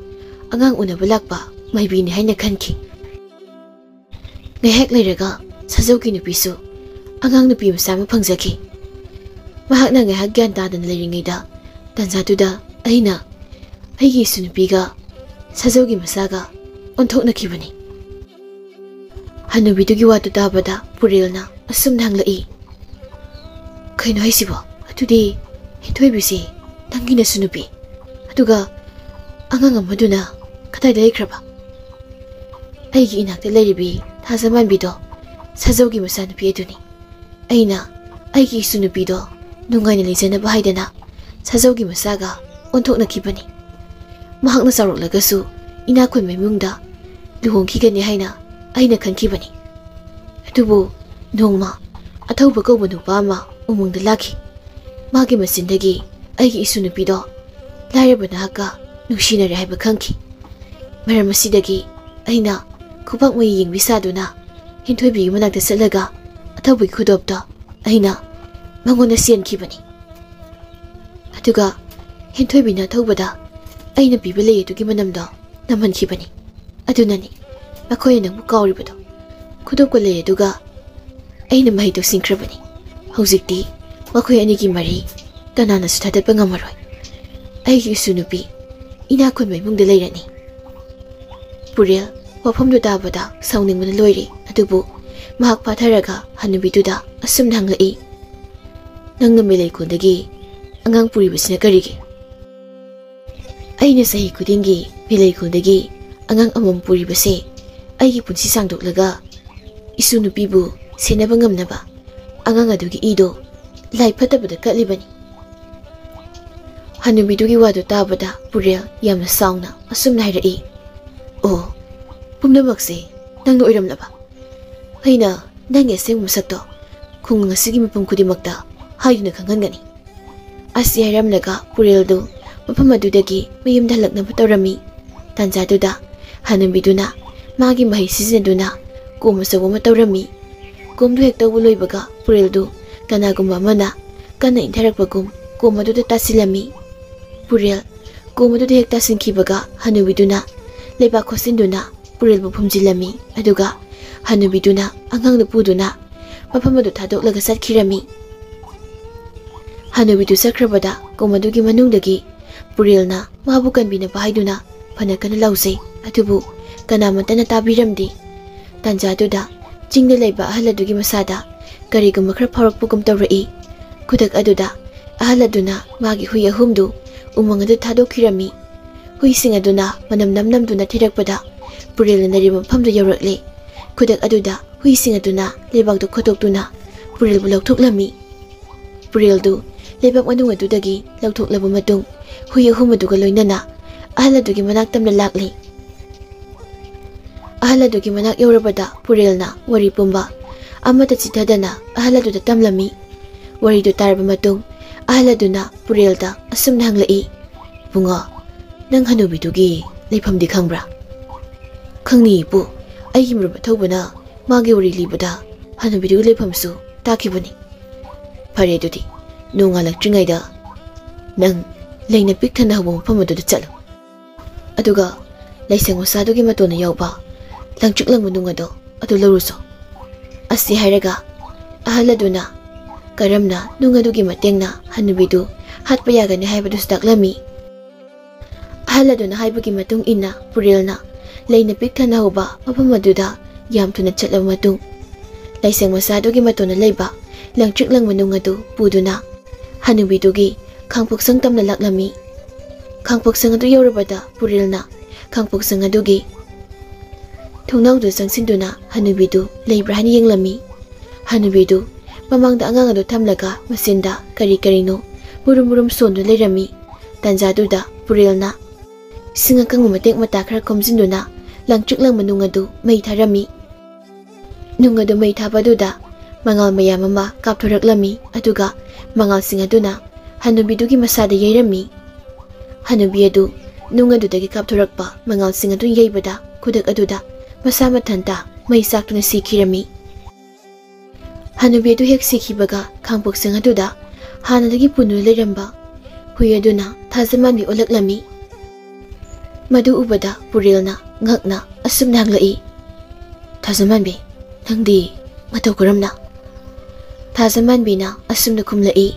ꯑꯉꯥꯡ ꯎꯅꯕ ꯂꯥꯛꯄ ꯃꯥꯏꯕꯤꯅꯤ ꯍꯥꯏꯅ ꯈꯟꯈꯤ꯫ ꯉꯥꯏꯍꯥꯛ ꯂꯩꯔꯒ ꯁꯥꯖꯧꯒꯤ ꯅꯨꯄꯤꯁꯨ ꯑꯉꯥꯡ ꯅꯨꯄꯤ ꯃꯆꯥ ꯑꯃ ꯐꯪꯖꯈꯤ꯫ ꯃꯍꯥꯛꯅ ꯉꯥꯏꯍꯥꯛ ꯒ꯭ꯌꯥꯟ ꯇꯥꯗꯅ ꯂꯩꯔꯤꯉꯩꯗ, ꯇꯥꯟꯖꯥꯗꯨꯗ ꯑꯩꯅ ꯑꯩꯒꯤ ꯏꯁꯨ ꯅꯨꯄꯤꯒ ꯁꯥꯖꯧꯒꯤ ꯃꯆꯥꯒ ꯑꯣꯟꯊꯣꯛꯅꯈꯤꯕꯅꯤ꯫ ꯍꯅꯨꯕꯤꯗꯨꯒꯤ ꯋꯥꯗꯨ ꯇꯥꯕꯗ ꯄꯨꯔꯦꯜꯅ ꯑꯁꯨꯝꯅ ꯍꯪꯂꯛꯏ, "ꯀꯩꯅꯣ ꯍꯥꯏꯁꯤꯕꯣ? ꯑꯗꯨꯗꯤ ꯍꯦꯟꯊꯣꯏꯕꯤꯁꯤ ꯅꯪꯒꯤ ꯅꯁꯨ ꯅꯨꯄꯤ, ꯑꯗꯨꯒ ꯑꯉꯥꯡ ꯑꯃꯗꯨꯅ ꯀꯗꯥꯏꯗ ꯂꯩꯈ꯭ꯔꯕ?" "ꯑꯩꯒꯤ ꯏꯅꯥꯛꯇ ꯂꯩꯔꯤꯕꯤ ꯊꯥꯖꯃꯥꯟꯕꯤꯗꯣ ꯁꯥꯖꯧꯒꯤ ꯃꯆꯥꯅꯨꯄꯤ ꯑꯗꯨꯅꯤ꯫ ꯑꯩꯅ ꯑꯩꯒꯤ ꯏꯁꯨ ꯅꯨꯄꯤꯗꯣ ꯅꯨꯡꯉꯥꯏꯅ ꯂꯩꯖꯅꯕ ꯍꯥꯏꯗꯅ ꯁꯥꯖꯧꯒꯤ ꯃꯆꯥꯒ ꯑꯣꯟꯊꯣꯛꯅꯈꯤꯕꯅꯤ꯫ ꯃꯍꯥꯛꯅ ꯆꯥꯎꯔꯛꯂꯒꯁꯨ ꯏꯅꯥꯛ ꯈꯨꯟꯕ ꯏꯃꯨꯡꯗ ꯂꯨꯍꯣꯡꯈꯤꯒꯅꯤ ꯍꯥꯏꯅ ꯑꯩꯅ ꯈꯟꯈꯤꯕꯅꯤ꯫ ꯑꯗꯨꯕꯨ ꯅꯣꯡꯃ ꯑꯊꯧꯕ ꯀꯧꯕ ꯅꯨꯄꯥ ꯑꯃ ꯎꯃꯪꯗ ꯂꯥꯛꯈꯤ꯫ ꯃꯥꯒꯤ ꯃꯆꯤꯟꯗꯒꯤ ꯑꯩꯒꯤ ꯏꯁꯨ ꯅꯨꯄꯤꯗꯣ ꯂꯥꯏꯔꯕ ꯅꯍꯥꯛꯀ ꯅꯨꯡꯁꯤꯅꯔꯦ ꯍꯥꯏꯕ ꯈꯪꯈꯤ꯫ ꯃꯔꯝ ꯑꯁꯤꯗꯒꯤ ꯑꯩꯅ ꯈꯨꯕꯥꯛ ꯃꯌꯤ ꯌꯦꯡꯕꯤ ꯁꯥꯗꯨꯅ ꯍꯦꯟꯊꯣꯏꯕꯤꯒꯤ ꯃꯅꯥꯛꯇ ꯆꯠꯂꯒ ꯑꯊꯧꯕꯒꯤ ꯈꯨꯗꯣꯞꯇꯣ ꯑꯩꯅ ꯃꯉꯣꯟꯗ ꯆꯦꯟꯈꯤꯕꯅꯤ꯫ ꯑꯗꯨꯒ ꯍꯦꯟꯊꯣꯏꯕꯤꯅ ꯑꯊꯧꯕꯗ ꯑꯩꯅ ꯄꯤꯕ ꯂꯩ ꯑꯗꯨꯒꯤ ꯃꯅꯝꯗꯣ ꯅꯝꯍꯟꯈꯤꯕꯅꯤ꯫ ꯑꯗꯨꯅꯅꯤ ꯃꯈꯣꯏꯅ ꯅꯪꯕꯨ ꯀꯥꯎꯔꯤꯕꯗꯣ꯫ ꯈꯨꯗꯣꯞꯀ ꯂꯩ ꯑꯗꯨꯒ ꯑꯩꯅ ꯃꯍꯩ ꯇꯧꯁꯤꯟꯈ꯭ꯔꯕꯅꯤ꯫ ꯍꯧꯖꯤꯛꯇꯤ ꯃꯈꯣꯏ ꯑꯅꯤꯒꯤ ꯃꯔꯤ ꯀꯅꯥꯅꯁꯨ ꯊꯥꯗꯠꯄ ꯉꯝꯃꯔꯣꯏ꯫ ꯑꯩꯒꯤ ꯏꯁꯨ ꯅꯨꯄꯤ ꯏꯅꯥꯛ ꯈꯨꯟꯕ ꯏꯃꯨꯡꯗ ꯂꯩꯔꯅꯤ"꯫ ꯄꯨꯔꯦꯜ ꯋꯥꯐꯝꯗꯨ ꯇꯥꯕꯗ ꯁꯥꯎꯅꯤꯡꯕꯅ ꯂꯣꯏꯔꯦ, ꯑꯗꯨꯕꯨ ꯃꯍꯥꯛ ꯐꯥꯊꯔꯒ ꯍꯅꯨꯕꯤꯗꯨꯗ ꯑꯁꯨꯝꯅ ꯍꯪꯂꯛꯏ, "ꯅꯪꯅ ꯃꯦꯂꯩꯀꯣꯟꯗꯒꯤ ꯑꯉꯥꯡ ꯄꯨꯔꯤꯕꯁꯤꯅ ꯀꯔꯤꯒꯤ?" ꯑꯩꯅ ꯆꯍꯤ ꯈꯨꯗꯤꯡꯒꯤ ꯐꯤꯂꯩꯈꯨꯜꯗꯒꯤ ꯑꯉꯥꯡ ꯑꯃꯃꯝ ꯄꯨꯔꯤꯕꯁꯦ ꯑꯩꯒꯤ ꯄꯨꯟꯁꯤ ꯁꯥꯡꯗꯣꯛꯂꯒ ꯏꯁꯨ ꯅꯨꯄꯤꯕꯨ ꯁꯦꯟꯅꯕ ꯉꯝꯅꯕ ꯑꯉꯥꯡ ꯑꯗꯨꯒꯤ ꯏꯗꯣ ꯂꯥꯏ ꯐꯠꯇꯕꯗ ꯀꯠꯂꯤꯕꯅꯤ꯫ ꯍꯅꯨꯕꯤꯗꯨꯒꯤ ꯋꯥꯗꯨ ꯇꯥꯕꯗ ꯄꯨꯔꯦꯜ ꯌꯥꯝꯅ ꯁꯥꯎꯅ ꯑꯁꯨꯝꯅ ꯍꯥꯏꯔꯛꯏ, "ꯑꯣ, ꯄꯨꯝꯅꯃꯛꯁꯦ ꯅꯪꯅ ꯑꯣꯏꯔꯝꯂꯕ? ꯑꯩꯅ ꯅꯪꯒꯤ ꯑꯁꯦꯡꯕ ꯃꯁꯛꯇꯣ ꯈꯨꯡꯒꯪ ꯑꯁꯤꯒꯤ ꯃꯤꯄꯨꯝ ꯈꯨꯗꯤꯡꯃꯛꯇ ꯍꯥꯏꯗꯨꯅ ꯈꯪꯍꯟꯒꯅꯤ꯫" ꯑꯁꯤ ꯍꯥꯏꯔꯝꯂꯒ ꯄꯨꯔꯦꯜꯗꯨ ꯃꯐꯝ ꯑꯗꯨꯗꯒꯤ ꯃꯌꯨꯝꯗ ꯍꯜꯂꯛꯅꯕ ꯇꯧꯔꯝꯃꯤ꯫ ꯇꯥꯟꯖꯥꯗꯨꯗ ꯍꯅꯨꯕꯤꯗꯨꯅ ꯃꯥꯒꯤ ꯃꯍꯩ ꯁꯤꯖꯤꯟꯅꯗꯨꯅ ꯀꯣꯝ ꯑꯆꯧꯕ ꯑꯃ ꯇꯧꯔꯝꯃꯤ꯫ ꯀꯣꯝꯗꯨ ꯍꯦꯛ ꯇꯧꯕ ꯂꯣꯏꯕꯒ ꯄꯨꯔꯦꯜꯗꯨ ꯀꯅꯥꯒꯨꯝꯕ ꯑꯃꯅ ꯀꯟꯅ ꯏꯟꯊꯔꯛꯄꯒꯨꯝ ꯀꯣꯝ ꯑꯗꯨꯗ ꯇꯥꯁꯤꯜꯂꯝꯃꯤ꯫ ꯄꯨꯔꯦꯜ ꯀꯣꯝ ꯑꯗꯨꯗ ꯍꯦꯛ ꯇꯥꯁꯤꯟꯈꯤꯕꯒ ꯍꯅꯨꯕꯤꯗꯨꯅ ꯂꯩꯕꯥꯛ ꯈꯣꯠꯆꯤꯟꯗꯨꯅ ꯄꯨꯔꯦꯜꯕꯨ ꯐꯨꯝꯖꯤꯜꯂꯝꯃꯤ꯫ ꯑꯗꯨꯒ ꯍꯅꯨꯕꯤꯗꯨꯅ ꯑꯉꯥꯡꯗꯨ ꯄꯨꯗꯨꯅ ꯃꯐꯝ ꯑꯗꯨ ꯊꯥꯗꯣꯛꯂꯒ ꯆꯠꯈꯤꯔꯝꯃꯤ꯫ ꯍꯅꯨꯕꯤꯗꯨ ꯆꯠꯈ꯭ꯔꯕꯗ ꯀꯣꯝ ꯑꯗꯨꯒꯤ ꯃꯅꯨꯡꯗꯒꯤ ꯄꯨꯔꯦꯜꯅ ꯃꯥꯕꯨ ꯀꯟꯕꯤꯅꯕ ꯍꯥꯏꯗꯨꯅ ꯐꯅ ꯀꯟꯅ ꯂꯥꯎꯖꯩ꯫ ꯑꯗꯨꯕꯨ ꯀꯅꯥꯃꯠꯇꯅ ꯇꯥꯕꯤꯔꯝꯗꯦ꯫ ꯇꯥꯟꯖꯥꯗꯨꯗ ꯆꯤꯡꯗ ꯂꯩꯕ ꯑꯍꯜ ꯑꯗꯨꯒꯤ ꯃꯁꯥꯗ ꯀꯔꯤꯒꯨꯝꯕ ꯈꯔ ꯐꯥꯎꯔꯛꯄꯒꯨꯝ ꯇꯧꯔꯛꯏ꯫ ꯈꯨꯗꯛ ꯑꯗꯨꯗ ꯑꯍꯜ ꯑꯗꯨꯅ ꯃꯥꯒꯤ ꯍꯨꯏ ꯑꯍꯨꯝꯗꯨ ꯎꯃꯪ ꯑꯗꯨ ꯊꯥꯗꯣꯛꯈꯤꯔꯝꯃꯤ꯫ ꯍꯨꯏꯁꯤꯡ ꯑꯗꯨꯅ ꯃꯅꯝ ꯅꯝ ꯅꯝꯗꯨꯅ ꯊꯤꯔꯛꯄꯗ ꯄꯨꯔꯦꯜꯅ ꯂꯩꯔꯤꯕ ꯃꯐꯝꯗꯨ ꯌꯧꯔꯛꯂꯦ꯫ ꯈꯨꯗꯛ ꯑꯗꯨꯗ ꯍꯨꯏꯁꯤꯡ ꯑꯗꯨꯅ ꯂꯩꯕꯥꯛꯇꯨ ꯈꯣꯠꯇꯣꯛꯇꯨꯅ ꯄꯨꯔꯦꯜꯕꯨ ꯂꯧꯊꯣꯛꯂꯝꯃꯤ꯫ ꯄꯨꯔꯦꯜꯗꯨ ꯂꯩꯕꯥꯛ ꯃꯅꯨꯡ ꯑꯗꯨꯗꯒꯤ ꯂꯧꯊꯣꯛꯂꯕ ꯃꯇꯨꯡ ꯍꯨꯏ ꯑꯍꯨꯝ ꯑꯗꯨꯒ ꯂꯣꯏꯅꯅ ꯑꯍꯜ ꯑꯗꯨꯒꯤ ꯃꯅꯥꯛ ꯇꯝꯅ ꯂꯥꯛꯂꯤ꯫ ꯑꯍꯜ ꯑꯗꯨꯒꯤ ꯃꯅꯥꯛ ꯌꯧꯔꯕꯗ ꯄꯨꯔꯦꯜꯅ ꯋꯥꯔꯤ ꯄꯨꯝꯕ ꯑꯃꯠꯇ ꯆꯤꯊꯗꯅ ꯑꯍꯜ ꯑꯗꯨꯗ ꯇꯝꯂꯝꯃꯤ꯫ ꯋꯥꯔꯤꯗꯨ ꯇꯥꯔꯕ ꯃꯇꯨꯡ ꯑꯍꯜ ꯑꯗꯨꯅ ꯄꯨꯔꯦꯜꯗ ꯑꯁꯨꯝꯅ ꯍꯪꯂꯛꯏ, "ꯕꯨꯡꯉꯣ, ꯅꯪ ꯍꯅꯨꯕꯤꯗꯨꯒꯤ ꯂꯩꯐꯝꯗꯤ ꯈꯪꯕ꯭ꯔꯥ?" "ꯈꯪꯅꯤ ꯏꯄꯨ, ꯑꯩꯒꯤ ꯃꯔꯨꯞ ꯑꯊꯧꯕꯅ ꯃꯥꯒꯤ ꯋꯥꯔꯤ ꯂꯤꯕꯗ ꯍꯅꯨꯕꯤꯗꯨꯒꯤ ꯂꯩꯐꯝꯁꯨ ꯇꯥꯈꯤꯕꯅꯤ꯫" "ꯐꯔꯦ ꯑꯗꯨꯗꯤ, ꯅꯣꯡꯉꯥꯜꯂꯛꯇ꯭ꯔꯤꯉꯩꯗ ꯅꯪ ꯂꯩꯅ ꯄꯤꯛ ꯊꯟꯅ ꯍꯧꯕ ꯃꯐꯝ ꯑꯗꯨꯗ ꯆꯠꯂꯨ꯫ ꯑꯗꯨꯒ ꯂꯩꯁꯪ ꯃꯆꯥꯗꯨꯒꯤ ꯃꯇꯣꯟꯗ ꯌꯥꯎꯕ ꯂꯪꯇ꯭ꯔꯤꯛ ꯂꯪꯕ ꯅꯨꯡ ꯑꯗꯣ ꯑꯗꯨ ꯂꯧꯔꯨꯆꯣ꯫" ꯑꯁꯤ ꯍꯥꯏꯔꯒ ꯑꯍꯜ ꯑꯗꯨꯅ ꯀꯔꯝꯅ ꯅꯨꯡ ꯑꯗꯨꯒꯤ ꯃꯇꯦꯡꯅ ꯍꯅꯨꯕꯤꯗꯨ ꯍꯥꯠꯄ ꯌꯥꯒꯅꯤ ꯍꯥꯏꯕꯗꯨꯁꯨ ꯇꯥꯛꯂꯝꯃꯤ꯫ ꯑꯍꯜ ꯑꯗꯨꯅ ꯍꯥꯏꯕꯒꯤ ꯃꯇꯨꯡ ꯏꯟꯅ ꯄꯨꯔꯦꯜꯅ ꯂꯩꯅ ꯄꯤꯛ ꯊꯟꯅ ꯍꯧꯕ ꯃꯐꯝ ꯑꯗꯨꯗ ꯌꯥꯝ ꯊꯨꯅ ꯆꯠꯂꯕ ꯃꯇꯨꯡ ꯂꯩꯁꯪ ꯃꯆꯥꯗꯨꯒꯤ ꯃꯇꯣꯟꯗ ꯂꯩꯕ ꯂꯪꯇ꯭ꯔꯤꯛ ꯂꯪꯕ ꯅꯨꯡ ꯑꯗꯨ ꯄꯨꯗꯨꯅ ꯍꯅꯨꯕꯤꯗꯨꯒꯤ ꯈꯥꯡꯄꯣꯛꯁꯪ ꯇꯝꯅ ꯂꯥꯛꯂꯝꯃꯤ꯫ ꯈꯥꯡꯄꯣꯛꯁꯪ ꯑꯗꯨ ꯌꯧꯔꯕꯗ ꯄꯨꯔꯦꯜꯅ ꯈꯥꯡꯄꯣꯛꯁꯪ ꯑꯗꯨꯒꯤ ꯊꯣꯡꯅꯥꯎꯗꯨ ꯆꯪꯁꯤꯟꯗꯨꯅ ꯍꯅꯨꯕꯤꯗꯨ ꯂꯩꯕ꯭ꯔꯥ ꯍꯥꯏꯅ ꯌꯦꯡꯂꯝꯃꯤ꯫ ꯍꯅꯨꯕꯤꯗꯨ ꯃꯃꯥꯡꯗ ꯑꯉꯥꯡ ꯑꯗꯨ ꯊꯝꯂꯒ ꯃꯆꯤꯟꯗ ꯀꯔꯤ ꯀꯔꯤꯅꯣ ꯃꯨꯔꯨꯝ ꯃꯨꯔꯨꯝ ꯁꯣꯟꯗꯨꯅ ꯂꯩꯔꯝꯃꯤ꯫ ꯇꯥꯟꯖꯥꯗꯨꯗ ꯄꯨꯔꯦꯜꯅ ꯏꯁꯤꯡ ꯑꯀꯪꯕ ꯃꯇꯦꯛ ꯃꯇꯥ ꯈꯔ ꯈꯣꯝꯖꯤꯟꯗꯨꯅ ꯂꯪꯇ꯭ꯔꯤꯛ ꯂꯪꯕ ꯅꯨꯡ ꯑꯗꯨ ꯃꯩ ꯊꯥꯔꯝꯃꯤ꯫ ꯅꯨꯡ ꯑꯗꯨ ꯃꯩ ꯊꯥꯕꯗꯨꯗ ꯃꯉꯥꯜ ꯃꯌꯥꯝ ꯑꯃ ꯀꯥꯞꯊꯣꯔꯛꯂꯝꯃꯤ, ꯑꯗꯨꯒ ꯃꯉꯥꯜꯁꯤꯡ ꯑꯗꯨꯅ ꯍꯅꯨꯕꯤꯗꯨꯒꯤ ꯃꯁꯥꯗ ꯌꯩꯔꯝꯃꯤ꯫ ꯍꯅꯨꯕꯤ ꯑꯗꯨ ꯅꯨꯡ ꯑꯗꯨꯗꯒꯤ ꯀꯥꯞꯊꯣꯔꯛꯄ ꯃꯉꯥꯜꯁꯤꯡ ꯑꯗꯨ ꯌꯩꯕꯗ ꯈꯨꯗꯛ ꯑꯗꯨꯗ ꯃꯁꯥ ꯃꯊꯟꯇ ꯃꯩ ꯆꯥꯛꯇꯨꯅ ꯁꯤꯈꯤꯔꯝꯃꯤ꯫ ꯍꯅꯨꯕꯤ ꯑꯗꯨ ꯍꯦꯛ ꯁꯤꯈꯤꯕꯒ ꯈꯥꯡꯄꯣꯛꯁꯪ ꯑꯗꯨꯗ ꯍꯥꯟꯅꯗꯒꯤ ꯄꯨꯟꯗꯨꯅ ꯂꯩꯔꯝꯕ ꯍꯨꯏ ꯑꯗꯨꯅ ꯊꯥꯖꯃꯥꯟꯕꯤ ꯑꯣꯜꯂꯛꯂꯝꯃꯤ꯫ ꯃꯗꯨ ꯎꯕꯗ ꯄꯨꯔꯦꯜꯅ ꯉꯛꯅ ꯑꯁꯨꯝꯅ ꯍꯪꯂꯛꯏ, "ꯊꯥꯖꯃꯥꯟꯕꯤ, ꯅꯪꯗꯤ ꯃꯇꯧ ꯀꯔꯝꯅ?" ꯊꯥꯖꯃꯥꯟꯕꯤꯅ ꯑꯁꯨꯝꯅ ꯈꯨꯝꯂꯛꯏ,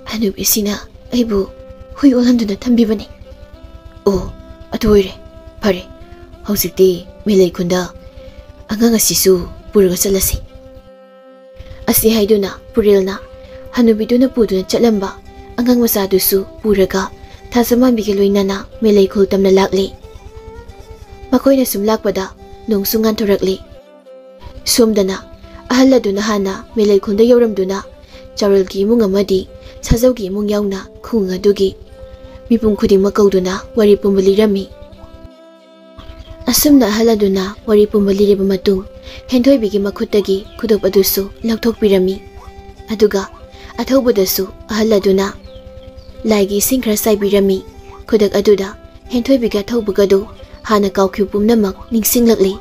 "ꯍꯅꯨꯕꯤꯁꯤꯅ ꯑꯩꯕꯨ ꯍꯨꯏ ꯑꯣꯜꯍꯟꯗꯨꯅ ꯊꯝꯕꯤꯕꯅꯤ꯫" "ꯑꯣ, ꯑꯗꯨ ꯑꯣꯏꯔꯦ, ꯐꯔꯦ, ꯍꯧꯖꯤꯛꯇꯤ ꯃꯦꯂꯩ ꯈꯨꯟꯗ ꯑꯉꯥꯡ ꯑꯁꯤꯁꯨ ꯄꯨꯔꯒ ꯆꯠꯂꯁꯤ꯫" ꯑꯁꯤ ꯍꯥꯏꯗꯨꯅ ꯄꯨꯔꯦꯜꯅ ꯍꯅꯨꯕꯤꯗꯨꯅ ꯄꯨꯗꯨꯅ ꯆꯠꯂꯝꯕ ꯑꯉꯥꯡ ꯃꯆꯥꯗꯨꯁꯨ ꯄꯨꯔꯒ ꯊꯥꯖꯃꯥꯟꯕꯤꯒ ꯂꯣꯏꯅꯅ ꯃꯦꯂꯩ ꯈꯨꯜ ꯇꯝꯅ ꯂꯥꯛꯂꯤ꯫ ꯃꯈꯣꯏꯅ ꯁꯨꯝ ꯂꯥꯛꯄꯗ ꯅꯣꯡꯁꯨ ꯉꯥꯟꯊꯣꯔꯛꯂꯤ꯫ ꯁꯣꯝꯗꯅ ꯑꯍꯜ ꯑꯗꯨꯅ ꯍꯥꯟꯅ ꯃꯦꯂꯩ ꯈꯨꯜꯗ ꯌꯧꯔꯝꯗꯨꯅ ꯆꯥꯎꯔꯦꯜꯒꯤ ꯏꯃꯨꯡ ꯑꯃꯗꯤ ꯁꯥꯖꯧꯒꯤ ꯏꯃꯨꯡ ꯌꯥꯎꯅ ꯈꯨꯡꯒꯪ ꯑꯗꯨꯒꯤ ꯃꯤꯄꯨꯝ ꯈꯨꯗꯤꯡꯃꯛ ꯀꯧꯗꯨꯅ ꯋꯥꯔꯤ ꯄꯨꯝꯕ ꯂꯤꯔꯝꯃꯤ꯫ ꯑꯁꯨꯝꯅ ꯑꯍꯜ ꯑꯗꯨꯅ ꯋꯥꯔꯤ ꯄꯨꯝꯕ ꯂꯤꯔꯕ ꯃꯇꯨꯡ, ꯍꯦꯟꯊꯣꯏꯕꯤꯒꯤ ꯃꯈꯨꯠꯇꯒꯤ ꯈꯨꯗꯣꯞ ꯑꯗꯨꯁꯨ ꯂꯧꯊꯣꯛꯄꯤꯔꯝꯃꯤ꯫ ꯑꯗꯨꯒ ꯑꯊꯧꯕꯗꯁꯨ ꯑꯍꯜ ꯑꯗꯨꯅ ꯂꯥꯏꯒꯤ ꯏꯁꯤꯡ ꯈꯔ ꯆꯥꯏꯕꯤꯔꯝꯃꯤ꯫ ꯈꯨꯗꯛ ꯑꯗꯨꯗ ꯍꯦꯟꯊꯣꯏꯕꯤꯒ ꯑꯊꯧꯕꯒꯗꯨ ꯍꯥꯟꯅ ꯀꯥꯎꯈꯤꯕ ꯄꯨꯝꯅꯃꯛ ꯅꯤꯡꯁꯤꯡꯂꯛꯂꯤ꯫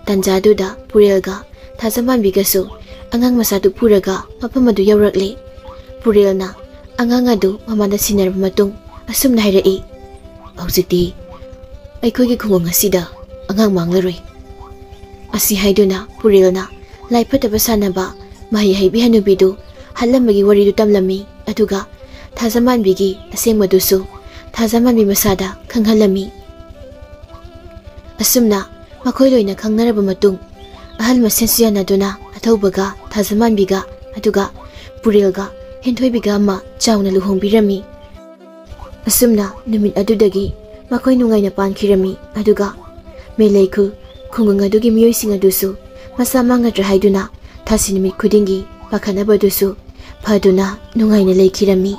ꯇꯥꯟꯖꯥꯗꯨꯗ ꯄꯨꯔꯦꯜꯒ ꯊꯥꯖꯃꯥꯟꯕꯤꯒꯁꯨ ꯑꯉꯥꯡ ꯃꯆꯥꯗꯨ ꯄꯨꯔꯒ ꯃꯐꯝ ꯑꯗꯨ ꯌꯧꯔꯛꯂꯤ꯫ ꯄꯨꯔꯦꯜꯅ ꯑꯉꯥꯡ ꯑꯗꯨ ꯃꯃꯥꯗ ꯁꯤꯟꯅꯔꯕ ꯃꯇꯨꯡ ꯑꯁꯨꯝꯅ ꯍꯥꯏꯔꯛꯏ, "ꯍꯧꯖꯤꯛꯇꯤ ꯑꯩꯈꯣꯏꯒꯤ ꯈꯨꯡꯒꯪ ꯑꯁꯤꯗ ꯑꯉꯥꯡ ꯃꯥꯡꯂꯔꯣꯏ꯫" ꯑꯁꯤ ꯍꯥꯏꯗꯨꯅ ꯄꯨꯔꯦꯜꯅ ꯂꯥꯏ ꯐꯠꯇꯕ ꯁꯥꯟꯅꯕ ꯃꯍꯩ ꯍꯩꯕꯤ ꯍꯅꯨꯕꯤꯗꯨ ꯍꯥꯠꯂꯝꯕꯒꯤ ꯋꯥꯔꯤꯗꯨ ꯇꯝꯂꯝꯃꯤ, ꯑꯗꯨꯒ ꯊꯥꯖꯃꯥꯟꯕꯤꯒꯤ ꯑꯁꯦꯡꯕꯗꯨꯁꯨ ꯊꯥꯖꯃꯥꯟꯕꯤ ꯃꯁꯥꯗ ꯈꯪꯍꯜꯂꯝꯃꯤ꯫ ꯑꯁꯨꯝꯅ ꯃꯈꯣꯏ ꯂꯣꯏꯅ ꯈꯪꯅꯔꯕ ꯃꯇꯨꯡ, ꯑꯍꯜ ꯃꯁꯦꯟꯁꯨ ꯌꯥꯅꯗꯨꯅ ꯑꯊꯧꯕꯒ ꯊꯥꯖꯃꯥꯟꯕꯤꯒ ꯑꯗꯨꯒ ꯄꯨꯔꯦꯜꯒ ꯍꯦꯟꯊꯣꯏꯕꯤꯒ ꯑꯃ ꯆꯥꯎꯅ ꯂꯨꯍꯣꯡꯕꯤꯔꯝꯃꯤ꯫ ꯑꯁꯨꯝꯅ ꯅꯨꯃꯤꯠ ꯑꯗꯨꯗꯒꯤ ꯃꯈꯣꯏ ꯅꯨꯡꯉꯥꯏꯅ ꯄꯥꯟꯈꯤꯔꯝꯃꯤ꯫ ꯑꯗꯨꯒ ꯃꯦꯂꯩꯈꯨꯜ ꯈꯨꯡꯒꯪ ꯑꯗꯨꯒꯤ ꯃꯤꯑꯣꯏꯁꯤꯡ ꯑꯗꯨꯁꯨ ꯃꯁꯥ ꯃꯥꯡꯒꯗ꯭ꯔꯥ ꯍꯥꯏꯗꯨꯅ ꯊꯥꯁꯤ ꯅꯨꯃꯤꯠ ꯈꯨꯗꯤꯡꯒꯤ ꯄꯥꯈꯠꯅꯕꯗꯨꯁꯨ ꯐꯗꯨꯅ ꯅꯨꯡꯉꯥꯏꯅ ꯂꯩꯈꯤꯔꯝꯃꯤ꯫